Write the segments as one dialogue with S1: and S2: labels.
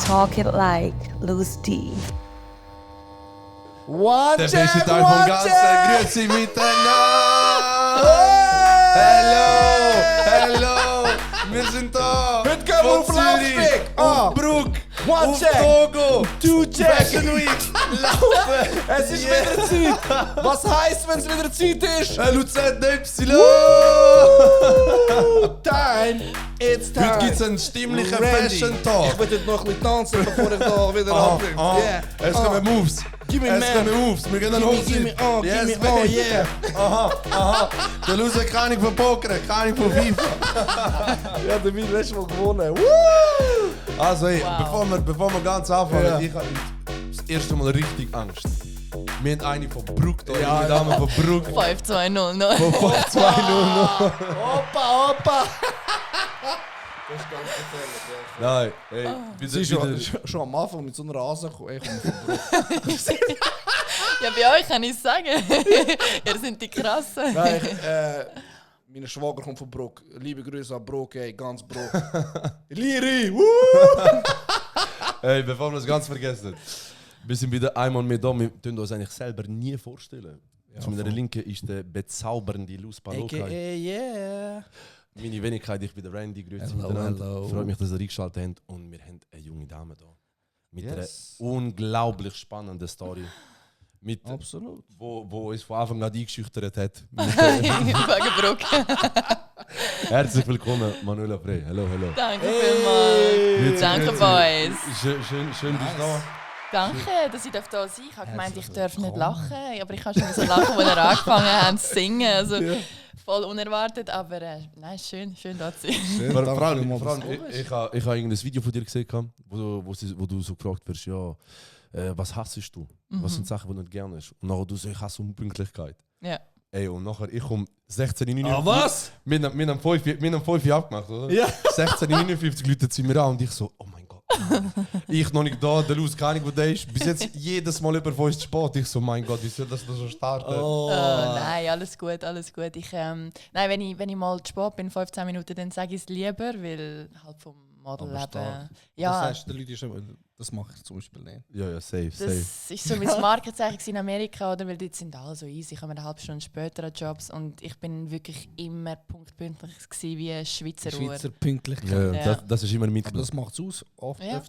S1: Talk it like Loose D.
S2: One
S3: Der
S2: check,
S3: beste Teil vom
S2: one
S3: Ganzen.
S2: check.
S3: Grüezi miteinander. Hello. Wir sind da.
S2: Heute gehen wir auf Laufweg.
S3: Auf Bruck.
S2: One
S3: auf
S2: check.
S3: Togo.
S2: Two check.
S3: Fashion Week. Laufen.
S2: Es ist wieder Zeit. Was heisst, wenn es wieder Zeit ist?
S3: LUZ-Y.
S2: Time. It's time.
S3: Heute gibt es einen stimmlichen
S2: Randy.
S3: Fashion-Talk.
S2: Ich will heute noch ein bisschen tanzen, bevor ich da wieder abnehme. Yeah.
S3: Es kommen Moves.
S2: Gib mir
S3: Es
S2: mehr.
S3: kommen Moves. Wir gehen dann hoch.
S2: Gib mir on,
S3: Yes,
S2: gib mir on,
S3: baby.
S2: yeah.
S3: Aha. Der Loser kann nicht von Poker, kann nicht von FIFA.
S2: Ja, der Will letztes Mal gewonnen. Woo!
S3: Also, hey,
S1: Wow.
S3: bevor wir ganz anfangen,
S2: Ja.
S3: ich habe das erste Mal richtig Angst. Wir haben eine von Bruck da,
S2: Ja,
S3: eine Dame von Bruck.
S1: 5200.
S3: Von 5-2-0.
S2: Hoppa. Das ist ganz gefährlich, ja.
S3: Nein, hey,
S2: Sie ist schon am Anfang mit so einer Ase gekommen. Ey, komm,
S1: Ja, bei euch kann ich sagen. Ihr seid die Krassen.
S2: Nein, mein Schwager kommt von Bruck. Liebe Grüße an Bruck, ey, ganz Bruck. Liri,
S3: Hey, bevor wir das ganz vergessen. Wir sind wieder einmal mehr da. Wir können uns eigentlich selber nie vorstellen. Zu meiner Linken ist der bezaubernde Luz Palokai.
S2: A.k.a. yeah.
S3: Meine Wenigkeit, ich bin der Randy, grüezi
S2: Hello,
S3: miteinander.
S2: hello.
S3: Freut mich, dass ihr eingeschaltet habt. Und wir haben eine junge Dame da. Mit
S2: Yes.
S3: einer unglaublich spannenden Story. Mit,
S2: Absolut.
S3: wo uns von Anfang an eingeschüchtert hat.
S1: Wegen Bruck.
S3: Herzlich willkommen, Manuela Frey. Hallo.
S1: Danke vielmals. Danke, Boys.
S3: Schön bist du da.
S1: Danke, dass ich hier sein darf. Ich habe gemeint, ich darf nicht lachen. Aber ich kann schon so lachen, als wir angefangen haben zu singen. Also, voll unerwartet, aber nein, schön da zu sein.
S3: Vor allem, ich habe irgendein Video von dir gesehen, wo du so gefragt wirst, ja, was hassest du? Was sind Sachen, die du nicht gerne hast? Und nachher du so, ich hasse Unpünktlichkeit.
S1: Ja.
S3: Ey, und nachher, ich komme 16:59.
S2: Ah, was?
S3: Wir haben 5 Uhr abgemacht, oder?
S2: Ja.
S3: 16:59 Leute zu mir an und ich so, oh mein Gott. Ich noch nicht da, der Luz, keine Ahnung, wo der ist. Bis jetzt jedes Mal über 5 zu spät. Ich so, mein Gott, wie soll das schon starten?
S1: Nein, alles gut. Ich, nein, wenn ich mal zu spät bin, 15 Minuten, dann sage ich es lieber, weil halt vom Modelleben.
S2: Das
S1: Ja,
S2: heißt, die Leute schon, das mache ich zum Beispiel nicht.
S3: Ja, safe.
S1: das ist so mein Markenzeichen in Amerika, oder? Weil dort sind alle so easy, ich komme eine halbe Stunde später an Jobs und ich bin wirklich immer punktpünktlich gewesen, wie ein Schweizer Uhr.
S2: Schweizer Pünktlichkeit.
S3: Ja,
S1: Ja.
S3: das ist immer mit.
S2: Aber das macht es aus. Oft,
S1: Ja.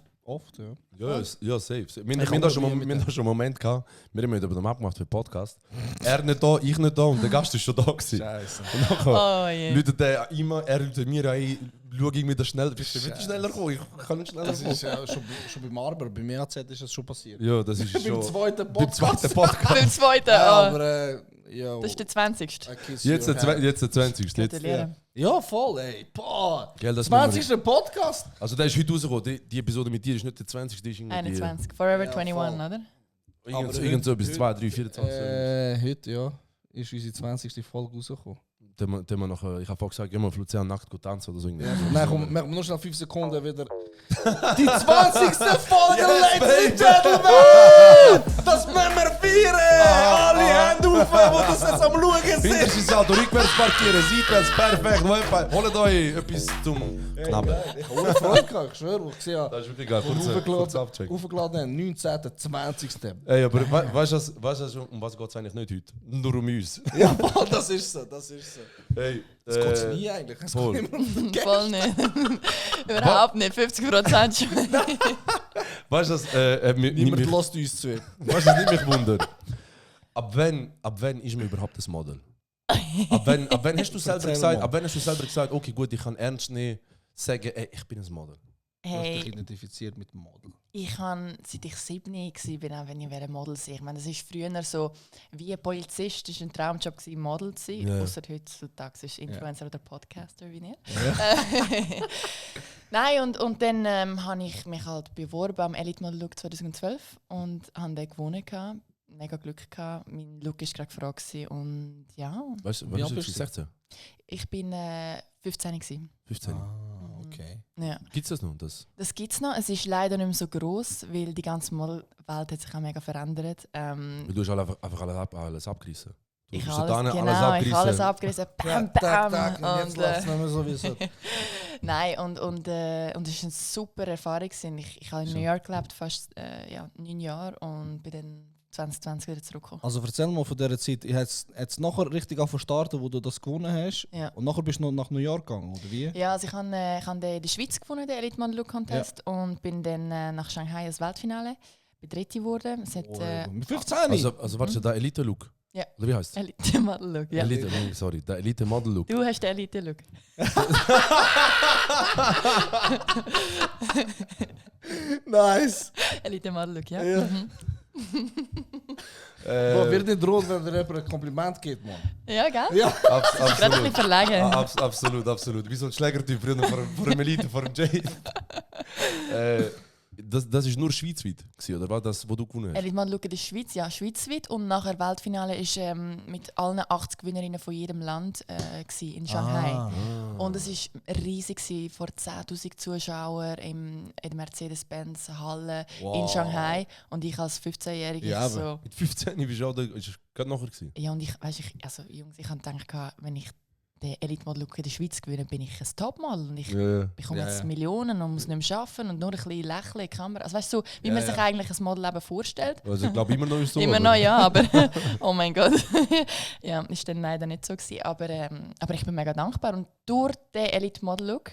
S2: ja.
S3: Ja, safe. Wir
S2: Ich
S3: haben da schon
S2: probiere
S3: einen Moment gehabt, wir haben über den abgemacht für den Podcast. Er nicht da, ich nicht da und der Gast ist schon da gewesen.
S2: Scheiße.
S3: Und nachher
S1: Oh je.
S3: läutet der immer, er läutet mir, ey, schau irgendwie da schnell, bist du schneller kommen? Ich kann nicht schneller
S2: Das
S3: kommen.
S2: ist ja schon beim Arber, beim EAZ ist das schon passiert.
S3: Ja, das ist
S2: Beim
S3: schon...
S2: zweiten
S3: Beim
S2: Podcast.
S3: zweiten Podcast.
S1: Beim zweiten,
S2: Ja,
S1: oh.
S2: aber ja.
S1: Das ist der 20.
S3: Jetzt der 20. Jetzt.
S1: Gratuliere.
S2: Ja, voll, ey. Boah.
S3: Gell, das müssen wir-
S2: 20. Podcast.
S3: Also der ist heute rausgekommen, die Episode mit dir ist nicht der 20. Die ist irgendwie
S1: 21. Forever
S2: Ja,
S1: 21,
S2: voll.
S1: oder?
S3: Irgend so etwas, 2, 3, 24.
S2: Heute, ja. Ist unsere 20. Folge rausgekommen.
S3: Ich habe vorhin gesagt, gehen wir auf Luzern nackt gut tanzen oder so. irgendwie.
S2: Nein, komm, machen wir nur schnell 5 Sekunden wieder. Die 20. Folge,
S3: Yes,
S2: Ladies and Gentlemen! Das müssen wir feiern! Alle Hände auf, die das jetzt am Schauen
S3: Hinter
S2: sind!
S3: sein Auto, rückwärts parkieren, seitwärts, perfekt. Holt euch etwas zum Knabbern.
S2: Ich habe auch Freude gehabt, ich schwöre. Ich sehe,
S3: Das ist wirklich geil, kurz abchecken.
S2: aufgeladen haben, 19. 20.
S3: Ey, aber weißt du, um was geht es eigentlich nicht heute? Nur um uns.
S2: Ja, voll, das ist so.
S3: Hey,
S2: Das geht nie eigentlich. Es
S3: voll.
S2: geht immer um den Geld.
S1: Voll nicht. Überhaupt nicht. 50% schon.
S3: Weißt du,
S2: Niemand lässt uns zu.
S3: weißt du, was nicht mich wundert? Ab wann ist man überhaupt das Model? Ab wann hast du selber gesagt, okay, gut, ich kann ernst nehmen, sagen, ey, ich bin ein Model.
S2: Du hast dich
S1: Hey,
S2: identifiziert mit dem Model.
S1: ich habe, seit ich 7 war, auch wenn ich Model sein. Ich meine, das ist früher so, wie ein Polizist, das war ein Traumjob, Model zu sein.
S3: Ja.
S1: Außer heutzutage ist Influencer oder Podcaster wie ihr. Nein, und dann habe ich mich halt beworben am Elite Model Look 2012 und habe den gewonnen. Mega Glück gehabt. Mein Look war gerade gefragt und ja.
S3: Weißt du,
S2: Wie alt
S3: was
S2: bist
S3: bist
S2: du?
S3: du 16?
S1: Ich bin 15 gewesen.
S3: 15?
S2: Ah, okay.
S1: Ja.
S3: Gibt es das noch?
S1: Das gibt es noch. Es ist leider nicht mehr so gross, weil die ganze Modelwelt hat sich auch mega verändert.
S3: Du hast einfach alles abgerissen. Du
S1: Ich
S3: bist
S1: habe
S3: da
S1: alles,
S3: alles
S1: ich habe alles
S3: abgerissen.
S1: abgerissen. Bam, bam.
S2: Und jetzt läuft es nicht mehr so wie es sollte.
S1: Nein, und es war eine super Erfahrung. Ich habe in New York gelebt, fast 9 Jahre und bin dann 2020 wieder zurückgekommen.
S4: Also erzähl mal von dieser Zeit. Jetzt nachher richtig starten, wo du das gewonnen hast.
S1: Ja.
S4: Und nachher bist du noch nach New York gegangen, oder wie?
S1: Ja, also ich habe den in der Schweiz gewonnen, den Elite Model Look Contest. Und bin dann nach Shanghai ins Weltfinale. Bin Dritte geworden. Es hat,
S4: Mit 15?
S3: Also warte, der Elite-Look?
S1: Ja.
S3: Oder wie heisst es?
S1: Elite Model Look, ja.
S3: Der Elite-Model-Look.
S1: Du hast den Elite Look.
S4: Nice!
S1: Elite Model Look, ja.
S4: Ja.
S1: Mhm.
S2: Bro, wird nicht rot, wenn der Rapper ein Kompliment gibt, man.
S1: Ja, gell?
S2: Ja.
S1: Gerade ein bisschen
S3: Absolut.
S1: verlegen.
S3: Absolut. Wie so ein Schlägertyp früher vor dem Elite, vor dem Jay. Das war nur schweizweit, oder war das, wo du gewonnen hast?
S1: Elite Model Look in der Schweiz, ja, schweizweit. Und nachher Weltfinale war mit allen 80 Gewinnerinnen von jedem Land in Shanghai. Und es war riesig, vor 10'000 Zuschauern in der Mercedes-Benz-Halle in Shanghai. Und ich als 15-Jährige
S4: Ja,
S1: so...
S3: Mit 15 bist du auch da, ist gerade nachher gewesen.
S1: Ja, und ich habe gedacht, wenn ich den Elite Model Look in der Schweiz gewinne, bin ich ein Topmodel. Und ich bekomme jetzt Millionen und muss nicht mehr arbeiten und nur ein bisschen lächeln in die Kamera. Also weißt du, so, wie man sich eigentlich ein Modelleben vorstellt.
S3: Also ich glaube immer noch ist so.
S1: Immer noch, ja, aber oh mein Gott. Ja, ist dann leider nicht so gewesen. Aber ich bin mega dankbar. Und durch den Elite Model Look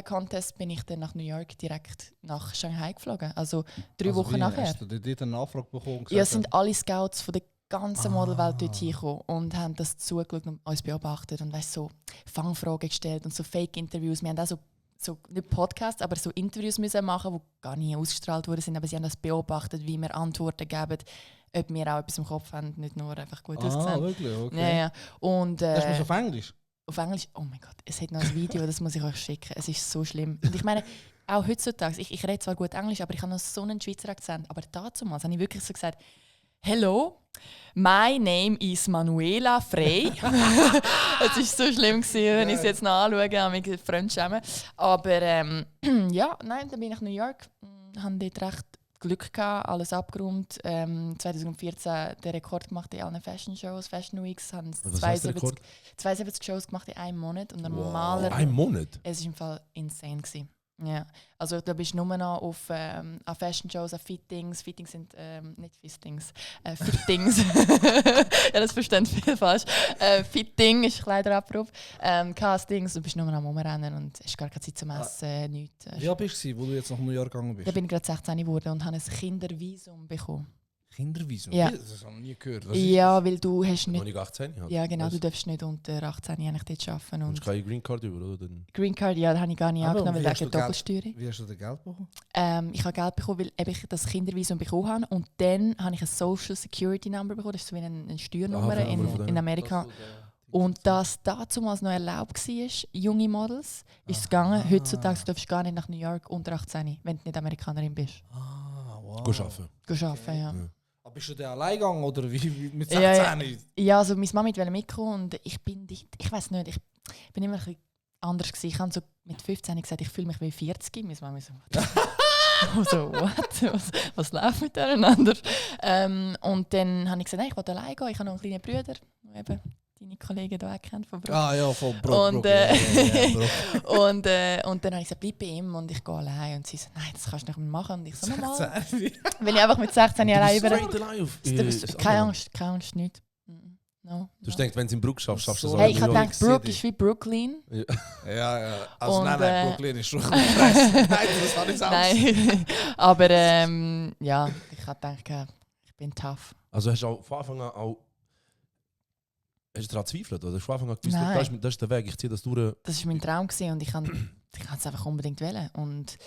S1: Contest bin ich dann nach New York direkt nach Shanghai geflogen. Also 3 Wochen nachher.
S4: Hast du dort eine Nachfrage bekommen?
S1: Ja, es sind alle Scouts von der ganzen Modelwelt dort hingekommen und haben das zugeschaut und uns beobachtet und so Fangfragen gestellt und so Fake-Interviews. Wir haben auch so nicht Podcasts, aber so Interviews müssen machen, die gar nicht ausgestrahlt wurden, aber sie haben das beobachtet, wie wir Antworten geben, ob wir auch etwas im Kopf haben, nicht nur einfach gut aussehen.
S4: Wirklich? Okay.
S1: Ja, ja. Und,
S4: Das ist auf Englisch?
S1: Auf Englisch? Oh mein Gott, es hat noch ein Video, das muss ich euch schicken. Es ist so schlimm. Und ich meine, auch heutzutage, ich rede zwar gut Englisch, aber ich habe noch so einen Schweizer Akzent. Aber damals habe ich wirklich so gesagt, «Hello, my name is Manuela Frey.» Es war so schlimm, wenn ich es jetzt noch anschaue, mich fremdschämen. Aber ja, nein, dann bin ich nach New York, habe dort recht Glück gehabt, alles abgeräumt. 2014 den Rekord gemacht in allen Fashion Shows, Fashion Weeks, haben 72 Shows gemacht in einem Monat. Und normaler,
S3: Ein Monat?
S1: es war im Fall insane gewesen. Ja, also da bist du nur noch auf an Fashion Shows, an Fittings. Fittings sind nicht Fistings, Fittings. Ja, das verstehen viele falsch. Fitting ist Kleiderabruf. Castings, du bist nur noch am Rumrennen und hast gar keine Zeit zum Essen, nichts.
S4: Wie alt bist du, wo du jetzt nach New York gegangen bist?
S1: Da bin ich gerade 16 geworden und habe ein Kindervisum bekommen.
S4: Kindervisum?
S1: Ja.
S2: Das habe ich noch nie gehört.
S1: Ja, weil du hast
S3: Noch
S1: nicht...
S3: nicht 18?
S1: Ja, genau, du darfst nicht unter 18 eigentlich dort arbeiten.
S3: Du
S1: Und
S3: hast keine Green Card über, oder? Dann
S1: Green Card, ja, das habe ich gar nicht
S4: Aber
S1: angenommen,
S4: wie hast
S1: wegen
S4: du Geld-
S1: Doppelsteuerung.
S4: Wie hast du das Geld bekommen?
S1: Ich habe Geld bekommen, weil ich das Kindervisum bekommen habe. Und dann habe ich ein Social Security Number bekommen. Das ist so wie eine Steuernummer
S3: Aha, von
S1: in
S3: denen.
S1: Amerika. Und das damals noch erlaubt war, junge Models, ist es gegangen. Heutzutage darfst du gar nicht nach New York unter 18, wenn du nicht Amerikanerin bist.
S4: Wow.
S3: Geh arbeiten.
S1: Geh arbeiten, ja.
S4: Aber bist du da allein gegangen oder wie mit 16?
S1: Ja, ja, also meine Mama wollte mitkommen und ich bin nicht, ich weiß nicht, ich bin immer ein bisschen anders gewesen. Ich habe so mit 15 gesagt, ich fühle mich wie 40. Meine Mama so, so what? Was läuft mit denen? Und dann habe ich gesagt, nein, ich will allein gehen. Ich habe noch einen kleinen Bruder, der eben deine Kollegen hier kennt von Bruck.
S4: Ah ja, von Bruck.
S1: Und,
S4: Bruck, Bruck.
S1: und dann habe ich gesagt, bleib bei ihm und ich gehe allein. Und sie so, nein, das kannst du nicht mehr machen. Und ich so, normal.
S4: 16.
S1: Wenn ich einfach mit 16 allein über...
S3: Keine
S1: Keine Angst, nicht. No,
S3: Du denkst, wenn du in Bruck schaffst, schaffst du es
S4: So.
S3: auch
S1: Hey,
S3: in
S1: ich
S3: New
S1: habe
S3: York.
S1: gedacht, Brook ist wie Brooklyn.
S4: Ja. Also
S1: Und,
S4: nein, Brooklyn ist schon krass. Nein, das habe ich selbst.
S1: Nein, aber ja, ich habe gedacht, ich bin tough.
S3: Also hast du auch von Anfang an auch... Hast du daran gezweifelt? Oder hast du von Anfang an gewusst,
S1: Nein.
S3: das ist der Weg, ich ziehe das durch?
S1: Das war mein Traum gewesen und ich habe es einfach unbedingt wollen. Und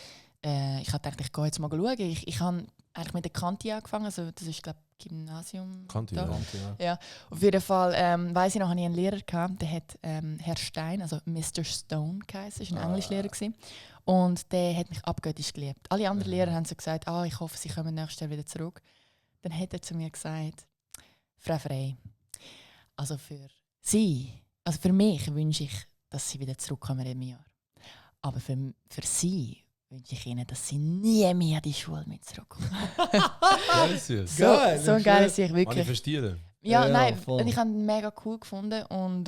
S1: ich habe gedacht, ich gehe jetzt mal schauen. Ich habe eigentlich mit der Kanti angefangen, also das ist glaube ich Gymnasium.
S3: Kanti,
S1: da.
S3: ja.
S1: Auf jeden Fall weiss ich noch, hatte ich einen Lehrer gehabt, der hat Herr Stein, also Mr. Stone geheißen, ist ein Englischlehrer gewesen. Und der hat mich abgöttisch geliebt. Alle anderen Lehrer haben so gesagt, ich hoffe, sie kommen nächstes Jahr wieder zurück. Dann hat er zu mir gesagt, Frau Frey, also für Sie, also für mich wünsche ich, dass Sie wieder zurückkommen im Jahr. Aber für Sie wünsche ich Ihnen, dass Sie nie mehr die Schule mit zurückkommen.
S3: Geil ist es.
S4: Geil,
S1: So ein geiles ich wirklich.
S3: Manifestieren.
S1: Ja,
S4: Ja,
S1: nein,
S4: voll.
S1: und ich habe ihn mega cool gefunden und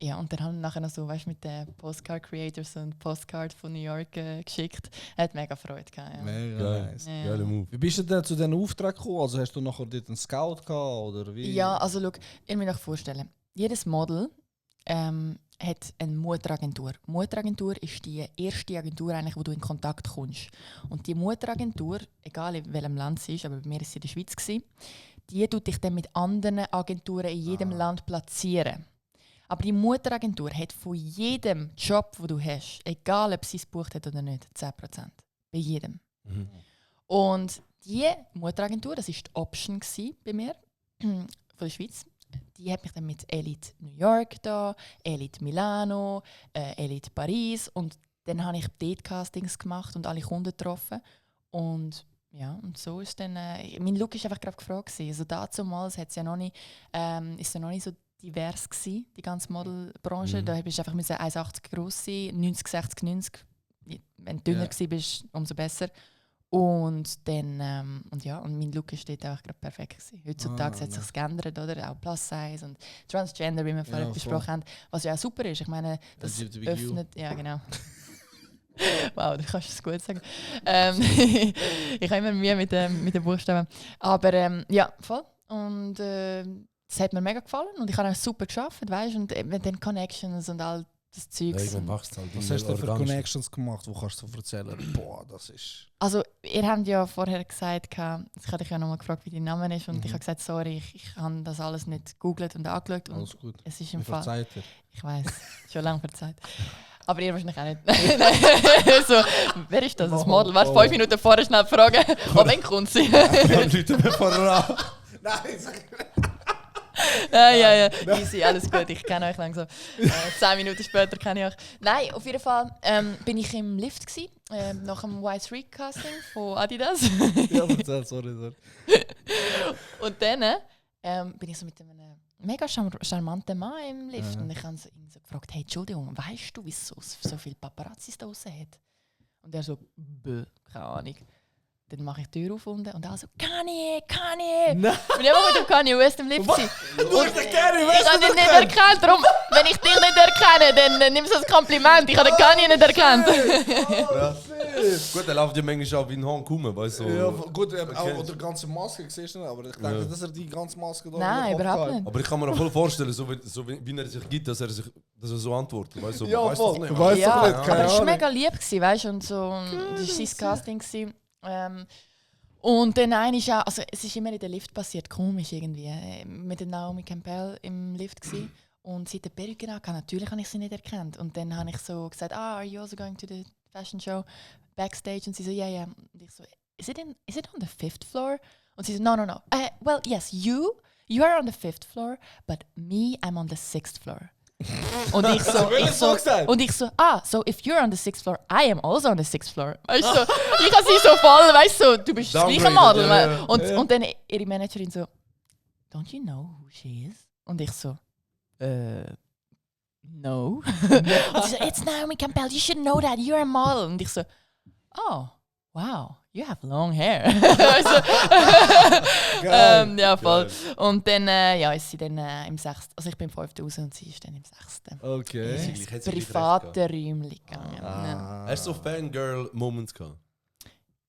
S1: Ja, und dann haben wir nachher noch so, weißt, mit den Postcard Creators und Postcard von New York geschickt. Hat mega Freude gehabt. Ja.
S4: Mega
S3: Geil.
S4: nice.
S1: Ja.
S3: Geiler Move.
S4: Wie bist du denn zu diesen Auftrag gekommen? Also hast du nachher dort einen Scout gehabt oder wie?
S1: Ja, also schau, ihr müsst euch vorstellen, jedes Model hat eine Mutteragentur. Mutteragentur ist die erste Agentur, eigentlich, wo du in Kontakt kommst. Und die Mutteragentur, egal in welchem Land sie ist, aber bei mir war sie in der Schweiz, die tut dich dann mit anderen Agenturen in jedem Land platzieren. Aber die Mutteragentur hat von jedem Job, den du hast, egal ob sie es gebucht hat oder nicht, 10%. Bei jedem.
S3: Mhm.
S1: Und die Mutteragentur, das war die Option bei mir, von der Schweiz, die hat mich dann mit Elite New York da, Elite Milano, Elite Paris und dann habe ich dort Castings gemacht und alle Kunden getroffen. Und ja, und so ist dann, mein Look ist einfach gerade gefragt gewesen. Also damals hat's ja noch nicht, ist ja noch nicht so divers gewesen, die ganze Modelbranche.
S3: Mhm.
S1: Da bist du einfach 1,80 groß sein, 90, 60, 90. Wenn du dünner bist, umso besser. Und dann, und mein Look ist dort auch gerade perfekt gewesen. Heutzutage hat sich geändert, oder? Auch Plus Size und Transgender, wie wir vorher besprochen haben. Was ja auch super ist. Ich meine, das
S4: LGBTQ.
S1: öffnet, ja genau. Wow, du kannst es gut sagen. Ich habe immer Mühe mit den Buchstaben. Aber ja, voll. Und das hat mir mega gefallen und ich habe auch super geschafft, weißt du? Und mit den Connections und all das Zeug.
S4: Was hast du für Connections gemacht, wo kannst du erzählen? Boah, das ist...
S1: Also, ihr habt ja vorher gesagt, ich habe dich ja nochmal gefragt, wie dein Name ist. Und ich habe gesagt, sorry, ich habe das alles nicht gegoogelt und angeschaut. Und
S4: Alles gut.
S1: es ist im
S4: Wie
S1: Fall.
S4: verzeiht dir?
S1: Ich weiß, schon lange verzeiht. Aber ihr wahrscheinlich auch nicht. So, wer ist das? Das Model? Warte, 5 Minuten vorher schnell fragen, ob wann kommt sie?
S3: Leute mir voran.
S2: Nein, sag
S1: Ja. Easy, alles gut, ich kenne euch langsam. 10 Minuten später kenne ich euch. Nein, auf jeden Fall bin ich im Lift gsi, nach dem Y3 Casting von Adidas.
S4: Ja, erzähl, sorry.
S1: Und dann bin ich so mit einem mega charmanten Mann im Lift. Und ich habe ihn so gefragt, hey, Entschuldigung, weißt du, wieso es so viele Paparazzis da draussen hat? Und er so, keine Ahnung. Dann mache ich die Tür auf und er so, Kanye!
S4: Nein.
S1: Und ich war mit dem Kanye West im Lift.
S4: Du hast den Kanye
S1: Ich habe ihn nicht erkannt. Darum, wenn ich dich nicht erkenne, dann nimm es als Kompliment. Ich habe den Kanye nicht erkannt.
S3: Gut, er läuft ja manchmal auch wie ein Hong Kong, weißt du?
S2: Ja, gut, auch
S3: Okay.
S2: die ganze Maske siehst du, aber ich denke, dass er die ganze Maske da
S1: Nein,
S2: im Kopf
S1: überhaupt
S2: hat.
S1: nicht.
S3: Aber ich kann mir auch voll vorstellen, wie er sich gibt, dass er so antwortet. Weißt du,
S2: Ja,
S3: weißt
S2: voll.
S3: doch nicht.
S2: Du weißt doch nicht,
S1: aber
S2: keine
S1: es war
S2: Ahnung.
S1: mega lieb, weißt du? Und so, das war sein Casting. Und dann ist auch, also es ist immer in der Lift passiert, komisch irgendwie. Mit der Naomi Campbell im Lift gsi. Und sie hat eine Perücke angehabt. Natürlich habe ich sie nicht erkannt. Und dann habe ich so gesagt, are you also going to the fashion show backstage? Und sie so, yeah. Und ich so, is it on the 5th floor? Und sie so, no. Well, yes, you are on the 5th floor, but me, I'm on the 6th floor. Und ich so, so if you're on the 6th floor, I am also on the 6th floor. Weißt du, ich habe sie so voll, weißt du, du bist das gleiche Model.
S3: Ja.
S1: Und dann ihre Managerin so, don't you know who she is? Und ich so, no. Und sie so, it's Naomi Campbell, you should know that, you're a model. Und ich so, oh, wow, you have long hair. Ja, voll.
S3: Geil.
S1: Und dann ist sie dann im 6. Also ich bin im 5. raus und sie ist dann im 6.
S4: Okay.
S3: Sie gleich- hat sie gleich
S1: Private Räumchen gegangen. Ja.
S3: Hast du so Fangirl-Moments gehabt?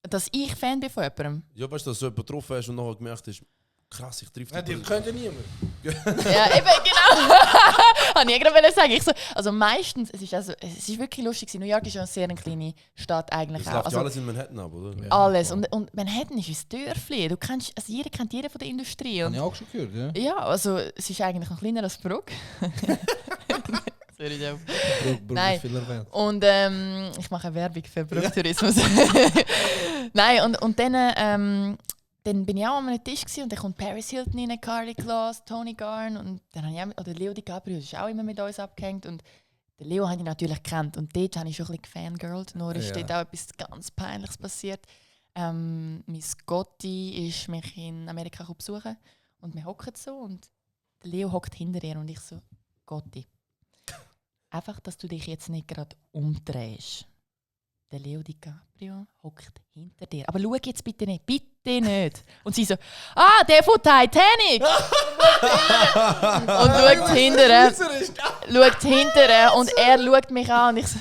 S1: Dass ich Fan bin von jemandem.
S3: Ja, weißt du, dass du jemanden getroffen hast und nachher gemerkt hast, krass, ich treffe
S2: Die könnte niemand.
S1: Ja, eben, genau. Habe ich gerade sagen. Ich so, also meistens, es ist wirklich lustig. New York ist ja eine sehr kleine Stadt eigentlich
S3: Es
S1: auch.
S3: läuft ja
S1: Also,
S3: alles in Manhattan ab, oder?
S4: Ja.
S1: alles. Und Manhattan ist ein Dörfli. Du kennst, also jeder kennt jeden von der Industrie.
S4: Habe
S1: Und
S4: ich auch schon gehört, ja.
S1: ja, also es ist eigentlich noch kleiner als Bruck. Sorry, Joe.
S4: Bruck
S1: Nein.
S4: ist viel erwähnt.
S1: Und ich mache Werbung für Brucktourismus. Nein, und dann bin ich auch an einem Tisch gewesen, und dann kommt Paris Hilton rein, Carly Kloss, Tony Garn und dann habe ich auch, oder Leo DiCaprio ist auch immer mit uns abgehängt und den Leo habe ich natürlich gekannt und dort habe ich schon ein bisschen gefangirlt, nur ist
S4: Ja.
S1: dort auch etwas ganz Peinliches passiert. Mein Gotti ist mich in Amerika besuchen und wir hocken so und der Leo hockt hinter ihr und ich so, Gotti, einfach, dass du dich jetzt nicht gerade umdrehst. der Leo DiCaprio hockt hinter dir. Aber schau jetzt bitte nicht. Und sie so, der von Titanic! Und schaut hinterher und er schaut mich an und ich so,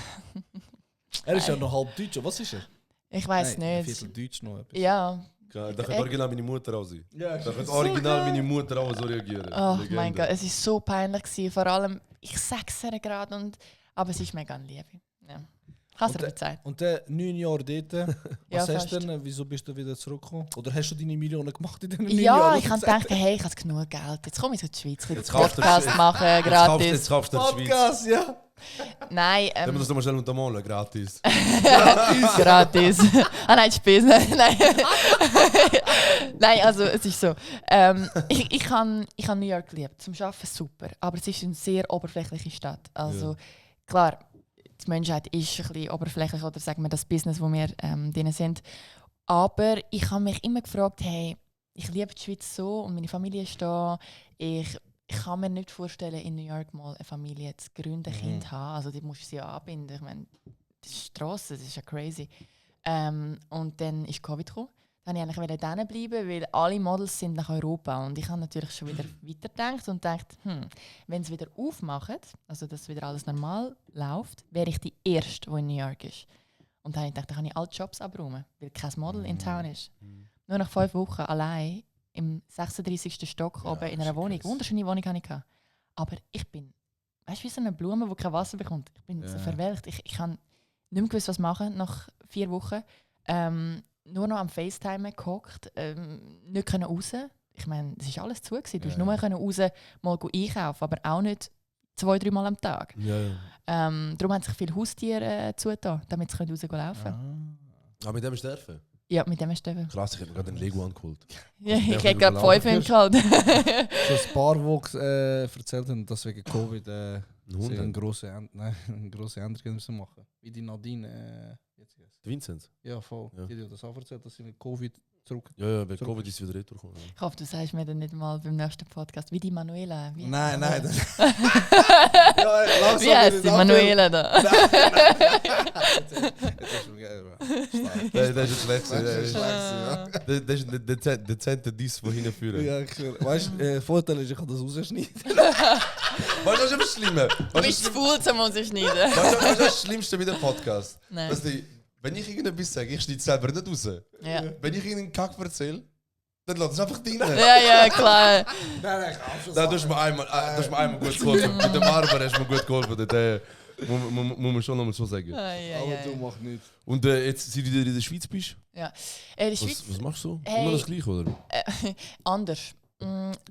S4: Er ist ja noch halb Deutsch. Was ist er?
S1: ich weiß
S4: Nein,
S1: nicht.
S4: Ein Viertel Deutsch noch. Etwas.
S1: Ja.
S3: Da könnte original meine Mutter auch sein.
S4: Ja,
S3: Da könnte original meine Mutter auch so reagieren.
S1: Oh
S3: Legende.
S1: mein Gott, es war so peinlich gewesen. Vor allem, ich sag's ihr gerade, aber es ist mega eine Liebe. Ja. Ich habe es ihr verzeiht.
S4: Und dann 9 Jahre dort, was
S1: Ja,
S4: hast du
S1: fast.
S4: denn? Wieso bist du wieder zurückgekommen? Oder hast du deine Millionen gemacht in diesen 9
S1: Ja,
S4: Jahren?
S1: ich habe gedacht, hey, ich habe genug Geld. Jetzt komme ich in die Schweiz, ein
S3: Jetzt kaufst du-
S1: Podcast machen, gratis.
S3: Jetzt kaufst du in der Schweiz.
S4: Podcast, ja.
S1: Nein,
S3: Dann musst du mal schnell untermalen, gratis.
S1: gratis. Nein, Spaß. Nein. Nein, also es ist so. Ich habe New York geliebt. Zum Arbeiten super. Aber es ist eine sehr oberflächliche Stadt. Also klar, die Menschheit ist ein bisschen oberflächlich oder sagen wir das Business, wo wir drin sind. Aber ich habe mich immer gefragt, hey, ich liebe die Schweiz so und meine Familie ist da. Ich kann mir nicht vorstellen, in New York mal eine Familie zu gründen, ein Kind haben. Also die musst du sie ja anbinden. Ich meine, die Straße, das ist ja crazy. Und dann ist Covid gekommen. Dann wollte ich eigentlich drinnen bleiben, weil alle Models sind nach Europa. Und ich habe natürlich schon wieder weitergedacht und gedacht, wenn sie wieder aufmachen, also dass wieder alles normal läuft, wäre ich die Erste, die in New York ist. Und dann habe ich gedacht, da kann ich alle Jobs abräumen, weil kein Model in Town ist. Nur nach 5 Wochen allein im 36. Stock oben in einer Wohnung. Wunderschöne Wohnung hatte ich. Aber ich bin, weißt du, wie so eine Blume, die kein Wasser bekommt. Ich bin so verwelkt. Ich habe nicht mehr gewusst, was machen nach 4 Wochen. Nur noch am FaceTime gehockt, nicht können raus. Ich meine, es war alles zu. Du konntest nur raus, mal einkaufen, aber auch nicht 2-3 Mal am Tag. Darum haben sich viele Haustiere zugetan, damit sie rauslaufen können.
S3: Aber mit dem ist der Elfe.
S1: Ja, mit dem ist der.
S3: Krass, ich hätte mir gerade einen Lego angeholt.
S1: Ja, ich
S3: darf
S1: hätte gerade
S3: nicht
S1: 5 hingehalten.
S4: So ein paar, die erzählt haben, dass wegen Covid
S3: Ein
S4: sie
S3: Hund.
S4: eine grosse Änderung müssen machen. Wie die Nadine jetzt heißt.
S3: Vincent.
S4: Ja, voll.
S3: Ja.
S4: Die hat das auch erzählt, dass sie mit Covid zurück...
S3: Ja, bei Covid ist sie wieder retourgekommen.
S1: Ich hoffe, du sagst mir dann nicht mal beim nächsten Podcast, wie die Manuela.
S4: Nein.
S1: Wie heißt die Manuela da?
S3: Das ist jetzt schlecht.
S4: Ja.
S3: Das ist der dezente Diss von hinten führen.
S4: Ja, klar. Weißt du, der Vorteil ist, ich kann das rausschneiden.
S3: Weißt du, was ist das Schlimme?
S1: Du bist zu faul, um uns zu schneiden.
S3: Weißt du, was ist das Schlimmste mit dem Podcast?
S1: Nein.
S3: Dass wenn ich irgendetwas sage, ich schneide es selber nicht raus.
S1: Ja.
S3: Wenn ich irgendeinen Kack erzähle, dann lass es einfach rein.
S1: Ja, klar.
S4: Nein, ich kann
S3: Da hast du mir einmal gut geholfen. Mit dem Arber hast du mir gut geholfen. Das muss man schon nochmal so sagen.
S4: Aber du machst nichts.
S3: Und jetzt, seit du wieder in der Schweiz bist,
S1: Ja. Die Schweiz,
S3: was machst du?
S1: Hey.
S3: Immer das Gleiche, oder?
S1: anders.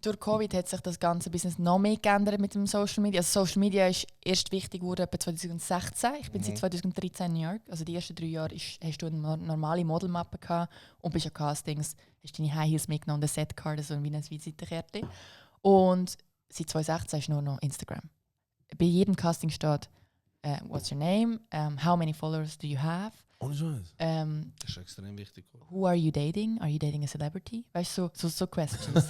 S1: Durch Covid hat sich das ganze Business noch mehr geändert mit dem Social Media. Also Social Media ist erst wichtig geworden etwa 2016. Ich bin seit 2013 in New York. Also die ersten 3 Jahre hast du eine normale Modelmappe gehabt und bist an Castings, hast deine High Heels mitgenommen, eine Setcard, so wie ein Visitenkärtchen. Und seit 2016 ist nur noch Instagram. Bei jedem Casting steht what's your name, how many followers do you have,
S3: Ohne Scheiß.
S4: Das ist extrem wichtig.
S1: who are you dating? Are you dating a celebrity? Weißt du, so questions.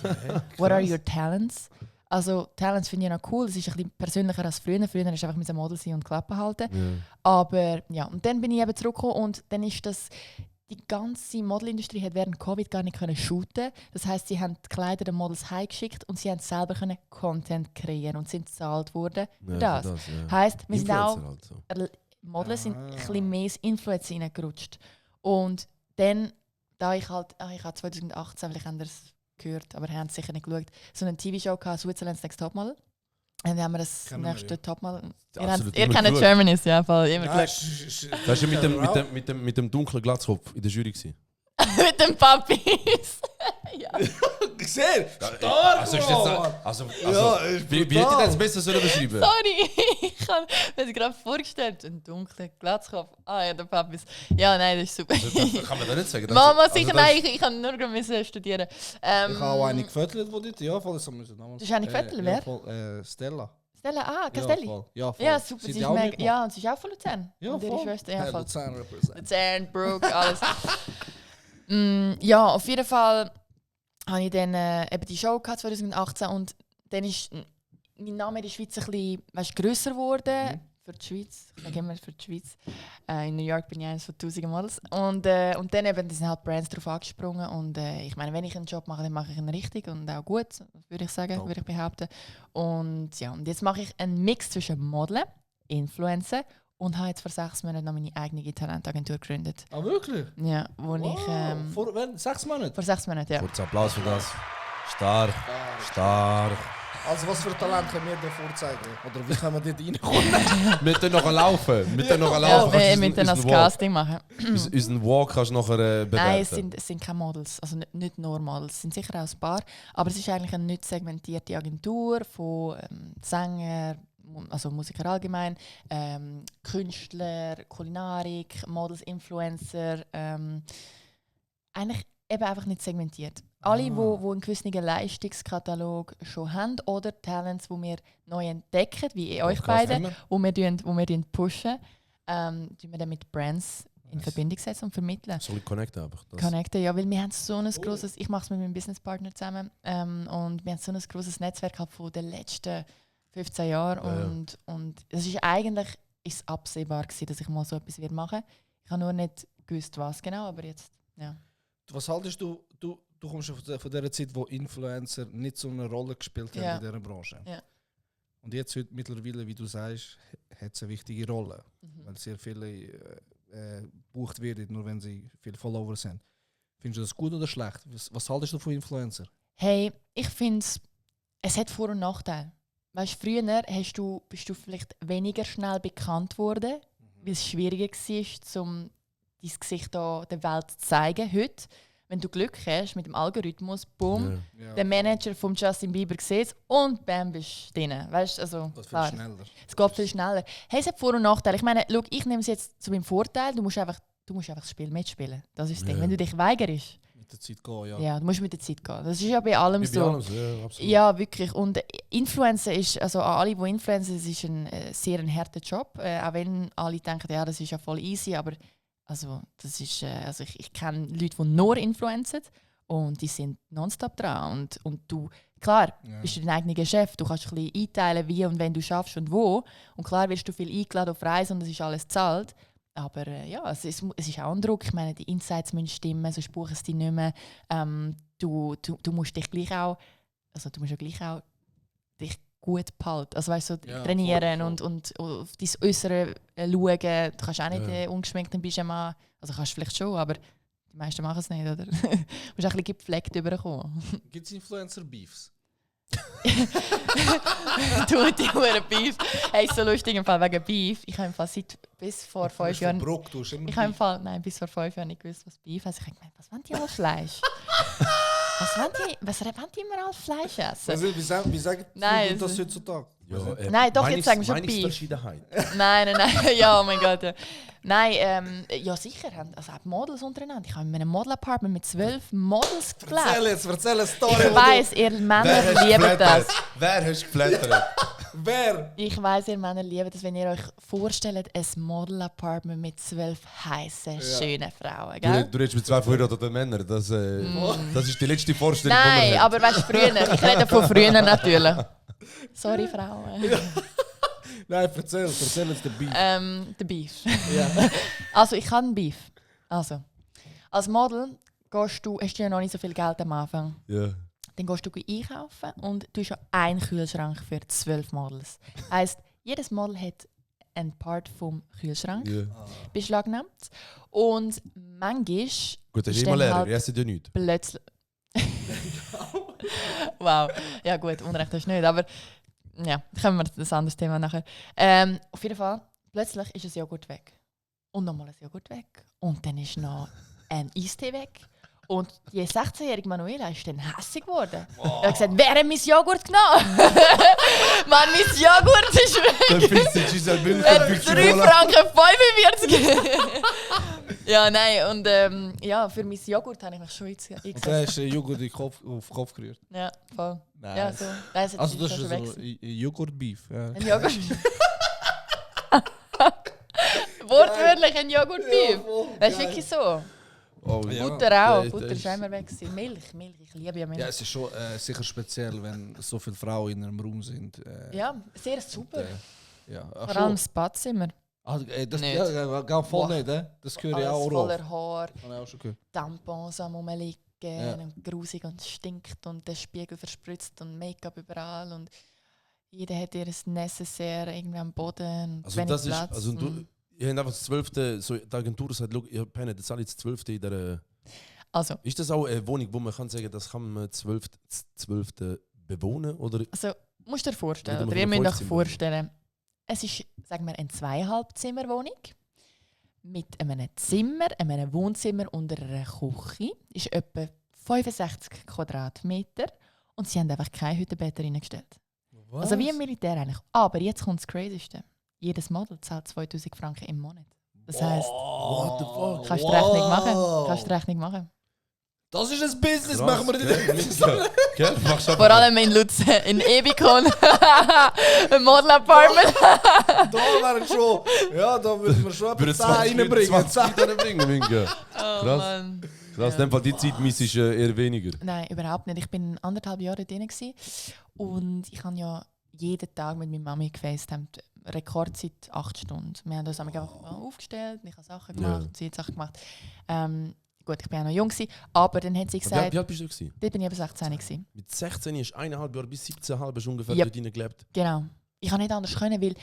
S1: What are your talents? Also Talents finde ich noch cool. Das ist ein bisschen persönlicher als früher. Früher hast du einfach mit einem Model sein und Klappen halten.
S3: Ja.
S1: Aber ja, und dann bin ich eben zurückgekommen und dann ist das, die ganze Modelindustrie hat während Covid gar nicht können shooten. Das heisst, sie haben die Kleider der Models heimgeschickt und sie haben selber können Content kreieren und sind bezahlt worden für das.
S3: ja.
S1: Heisst, wir sind auch
S3: Influencer halt so.
S1: Models sind ein bisschen mehr ins Influencer reingerutscht. Und dann, da ich halt, ich habe 2018, vielleicht habt ihr es gehört, aber ihr habt es sicher nicht geschaut, so eine TV-Show gehabt, Switzerland's Next Topmodel. Und dann haben wir das
S4: Kennen wir,
S1: nächste
S4: ja.
S1: Topmodel.
S3: Absolut
S1: Ihr
S3: immer
S1: kennt
S3: geschaut.
S1: Germany's, ja, voll, immer
S4: Nein,
S1: geschaut.
S3: Weißt du, mit dem dunklen Glatzkopf in der Jury gewesen?
S1: Mit den Papis. Ja.
S4: gesehen?
S3: Also, ist jetzt,
S4: Ja, ist
S3: wie hätte ich das besser sollen beschreiben?
S1: Sorry, ich habe mir das gerade vorgestellt. Ein dunkler Glatzkopf. Ah ja, der Papis. Ja, nein, das ist super.
S3: Kann man da nicht sagen.
S1: Mama,
S3: Also,
S1: sicher,
S3: das-
S1: nein, ich kann nur gerade studieren.
S4: Ich habe auch eine gefördert, die dort... Ja, voll, das haben wir so damals...
S1: Du hast eine gefördert, wer?
S4: Ja, voll, Stella.
S1: Stella, Castelli.
S4: Ja, voll. Ja, voll.
S1: Ja, super.
S4: Sie
S1: Sie
S4: die
S1: ist
S4: auch
S1: mega,
S4: mitgemacht?
S1: ja, und sie ist auch von Luzern.
S4: Ja,
S1: und ihre
S4: voll.
S1: Schwester, ja, voll.
S4: Luzern represent.
S1: Luzern, Brooke, alles. Ja, auf jeden Fall habe ich dann eben die Show gehabt, 2018 und dann ist mein Name in der Schweiz ein bisschen grösser geworden. für die Schweiz. Ich sage immer für die Schweiz. In New York bin ich eines von 1000 Models. Und dann eben, da sind halt Brands drauf angesprungen. Und ich meine, wenn ich einen Job mache, dann mache ich ihn richtig und auch gut, würde ich sagen, würde ich behaupten. Und ja, und jetzt mache ich einen Mix zwischen Modeln, Influencer und habe jetzt vor 6 Monaten noch meine eigene Talentagentur gegründet.
S4: Ah, wirklich?
S1: Ja, wo ich...
S4: Vor 6 Monaten?
S1: vor 6 Monaten, ja.
S3: Kurzer Applaus für das. Stark. Stark.
S2: Also was für Talent können wir dir vorzeigen? Oder wie können wir dort reinkommen?
S3: Wir können noch laufen. Wir können noch
S1: Ja,
S3: laufen.
S1: wir müssen das Casting machen.
S3: Unseren Walk kannst du nachher bewerten.
S1: Nein, es sind keine Models, also nicht nur Models, es sind sicher auch ein paar, aber es ist eigentlich eine nicht segmentierte Agentur von Sänger, also Musiker allgemein, Künstler, Kulinarik, Models, Influencer, eigentlich eben einfach nicht segmentiert. Alle, die einen gewissen Leistungskatalog schon haben oder Talents, die wir neu entdecken, wie euch beide, wo wir pushen, tun wir dann mit Brands in Verbindung setzen und vermitteln.
S3: Soll ich connecten einfach?
S1: Connecten, ja, weil wir haben so ein grosses, ich mache es mit meinem Businesspartner zusammen, und wir haben so ein grosses Netzwerk halt von den letzten 15 Jahren und es ist eigentlich absehbar gewesen, dass ich mal so etwas machen werde. Ich habe nur nicht gewusst, was genau, aber jetzt, ja.
S4: Was haltest du kommst ja von dieser Zeit, wo Influencer nicht so eine Rolle gespielt haben in dieser Branche.
S1: Ja.
S4: Und jetzt heute mittlerweile, wie du sagst, hat es eine wichtige Rolle. Weil sehr viele gebucht werden, nur wenn sie viele Follower sind. Findest du das gut oder schlecht? Was haltest du von Influencer?
S1: Hey, ich finde es hat Vor- und Nachteile. Weißt, früher bist du vielleicht weniger schnell bekannt worden, weil es schwieriger war, um dein Gesicht der Welt zu zeigen. Heute, wenn du Glück hast mit dem Algorithmus, boom, der Manager von Justin Bieber sieht es und bam, bist du drin. Weißt, also,
S4: Das viel schneller.
S1: Es geht viel schneller. Hey, es hat Vor- und Nachteile. Ich meine, schau, ich nehme es jetzt zu meinem Vorteil. Du musst einfach das Spiel mitspielen. Das ist das Ding. Wenn du dich weigerst,
S4: Mit der Zeit gehen, ja.
S1: ja, du musst mit der Zeit gehen. Das ist ja bei allem so.
S3: Ja, absolut.
S1: Ja, wirklich. Und Influencer ist, also an alle, die Influencer sind, ist ein sehr harter Job. Auch wenn alle denken, ja, das ist ja voll easy, aber also, das ist, also ich kenne Leute, die nur influenzen und die sind nonstop dran. Und du, klar, bist du dein eigener Chef, du kannst ein bisschen einteilen, wie und wenn du schaffst und wo. Und klar wirst du viel eingeladen auf Reisen und es ist alles gezahlt. Aber ja, es ist auch ein Druck. Ich meine, die Insights müssen stimmen, sonst buchen sie dich nicht mehr. Du musst dich gleich auch, also du musst ja gleich auch dich gut behalten. Also weißt du, trainieren
S2: voll.
S1: Und auf dein Äußere schauen. Du kannst auch nicht ungeschminkt im Pyjama. Also kannst du vielleicht schon, aber die meisten machen es nicht, oder? Du musst auch ein bisschen gepflegt rüberkommen.
S4: Gibt es Influencer-Beefs?
S1: Du, die Huren Beef. Hey, so lustig im Fall wegen Beef. Ich habe im Fall bis vor 5 Jahren...
S2: Bruck, du hast immer
S1: Ich habe im Fall, nein, bis vor 5 Jahren nicht gewusst, was Beef heißt. Ich habe gemeint, was wollen die alles Fleisch? was wollen die immer alles Fleisch essen?
S2: Wie sagen
S1: Nein,
S2: das heutzutage?
S1: Nein, doch, jetzt sagen wir schon Beef.
S3: Meinungsverschiedenheit.
S1: Nein. Ja, oh mein Gott. Ja. Nein, ja sicher. Also auch Models untereinander. Ich habe in einem Model-Apartment mit 12 Models gelebt.
S2: Erzähl eine Story.
S1: Ich weiss, ihr Männer lieben das.
S3: Wer hast geflattert?
S2: Wer?
S1: Ich weiss, ihr Männer lieben das, wenn ihr euch vorstellt, ein Model-Apartment mit 12 heißen, schönen Frauen. Gell?
S3: Du redest mit 2 verheirateten Männern. Das ist die letzte Vorstellung,
S1: Nein,
S3: die man
S1: aber weißt du, früher. Ich rede von früher natürlich. Sorry, Frauen.
S2: Nein, erzähl jetzt den Beef.
S1: Der Beef.
S2: Ja.
S1: Also, ich habe einen Beef. Also, als Model hast du ja noch nicht so viel Geld am Anfang.
S3: Ja.
S1: Dann gehst du einkaufen und du hast ja einen Kühlschrank für 12 Models. Heisst, jedes Model hat einen Part vom Kühlschrank beschlagnahmt. Und manchmal
S3: Gut, das
S1: ist
S3: ist immer
S1: dann
S3: leer.
S1: halt
S3: Ihr esst ja nichts.
S1: plötzlich... Wow. Ja gut, Unrecht hast du nicht, aber ja, kommen wir das anderes Thema nachher. Auf jeden Fall, plötzlich ist ein Joghurt weg. Und nochmal ein Joghurt weg. Und dann ist noch ein Eistee weg. Und die 16-jährige Manuela ist dann hässlich geworden. Er hat gesagt, wer hat mein Joghurt genommen? Mann, mein Joghurt ist weg.
S3: Dann findest du Giselle Bündner,
S1: 3 Franken 45. Ja, nein, und ja, für mein Joghurt habe ich mich schon eingesetzt.
S4: Und dann hast du Joghurt auf den Kopf gerührt.
S1: Ja, voll.
S4: Nice.
S1: Ja, so. Das
S4: Also das
S1: schon
S4: ist
S1: weg
S4: so
S1: gewesen.
S4: Joghurt-Beef. Ja.
S1: Ein Joghurt. Wortwörtlich ein Joghurt-Beef. Das ist wirklich so.
S3: Oh,
S4: Ja.
S1: Butter auch.
S3: das
S1: Butter
S3: ist-
S1: ist auch immer weg gewesen. Milch, ich liebe ja Milch.
S4: Ja, es ist schon sicher speziell, wenn so viele Frauen in einem Raum sind.
S1: Ja, sehr super.
S4: Ja,
S1: Vor allem das Badzimmer.
S4: Das
S1: Nicht.
S4: ja, voll
S1: Boah.
S4: nicht, das höre ich
S1: Alles
S4: auch
S1: voller Haar,
S4: Habe ich auch schon gehört.
S1: Tampons am rumliegen
S4: Ja.
S1: und grusig und stinkt und der Spiegel verspritzt und Make-up überall und jeder hat ihr Necessaire irgendwie am Boden und
S3: Also
S1: wenig
S3: das ist,
S1: Platz.
S3: also du, ihr habt einfach das 12. So, die Agentur sagt, schau, ihr pennt jetzt alle das 12. in der...
S1: Also
S3: Ist das auch eine Wohnung, wo man kann sagen, das kann man 12. bewohnen? Oder?
S1: musst du dir vorstellen,
S3: Oder
S1: oder ihr müsst euch
S3: 15
S1: vorstellen, es ist, sagen wir, eine 2,5-Zimmer-Wohnung mit einem Zimmer, einem Wohnzimmer und einer Küche. Ist etwa 65 Quadratmeter und sie haben einfach keine Hüttenbett reingestellt. Also wie im Militär eigentlich. Aber jetzt kommt das Crazyste. Jedes Model zahlt 2000 Franken im Monat. Das heisst,
S3: What the fuck?
S1: kannst du die Rechnung machen. Kannst du die Rechnung machen.
S4: Das ist ein Business,
S3: Krass,
S4: machen wir nicht.
S3: Gell? Machst du
S1: Vor allem in Lutz, in Ebikon. Ein Model-Apartment.
S4: Da wären schon. Ja, da würden wir schon etwa 10 reinbringen.
S3: 20 reinbringen, Minke.
S1: Oh
S3: Krass.
S1: Mann.
S3: Krass, in dem Fall die Zeit ist eher weniger.
S1: Nein, überhaupt nicht. Ich bin 1,5 Jahre drin und ich habe ja jeden Tag mit meiner Mami gefacetimed. Rekordzeit 8 Stunden. Wir haben das einfach aufgestellt, ich habe Sachen gemacht, sie hat Sachen gemacht. Gut, ich war auch noch jung, aber dann hat sie gesagt,
S3: Wie alt bist du gewesen?
S1: dort bin ich eben 16 gewesen.
S3: Mit 16 ist 1,5 Jahre bis 17,5 hast du ungefähr
S1: Yep.
S3: dort drin gelebt.
S1: Genau. Ich kann nicht anders können, weil,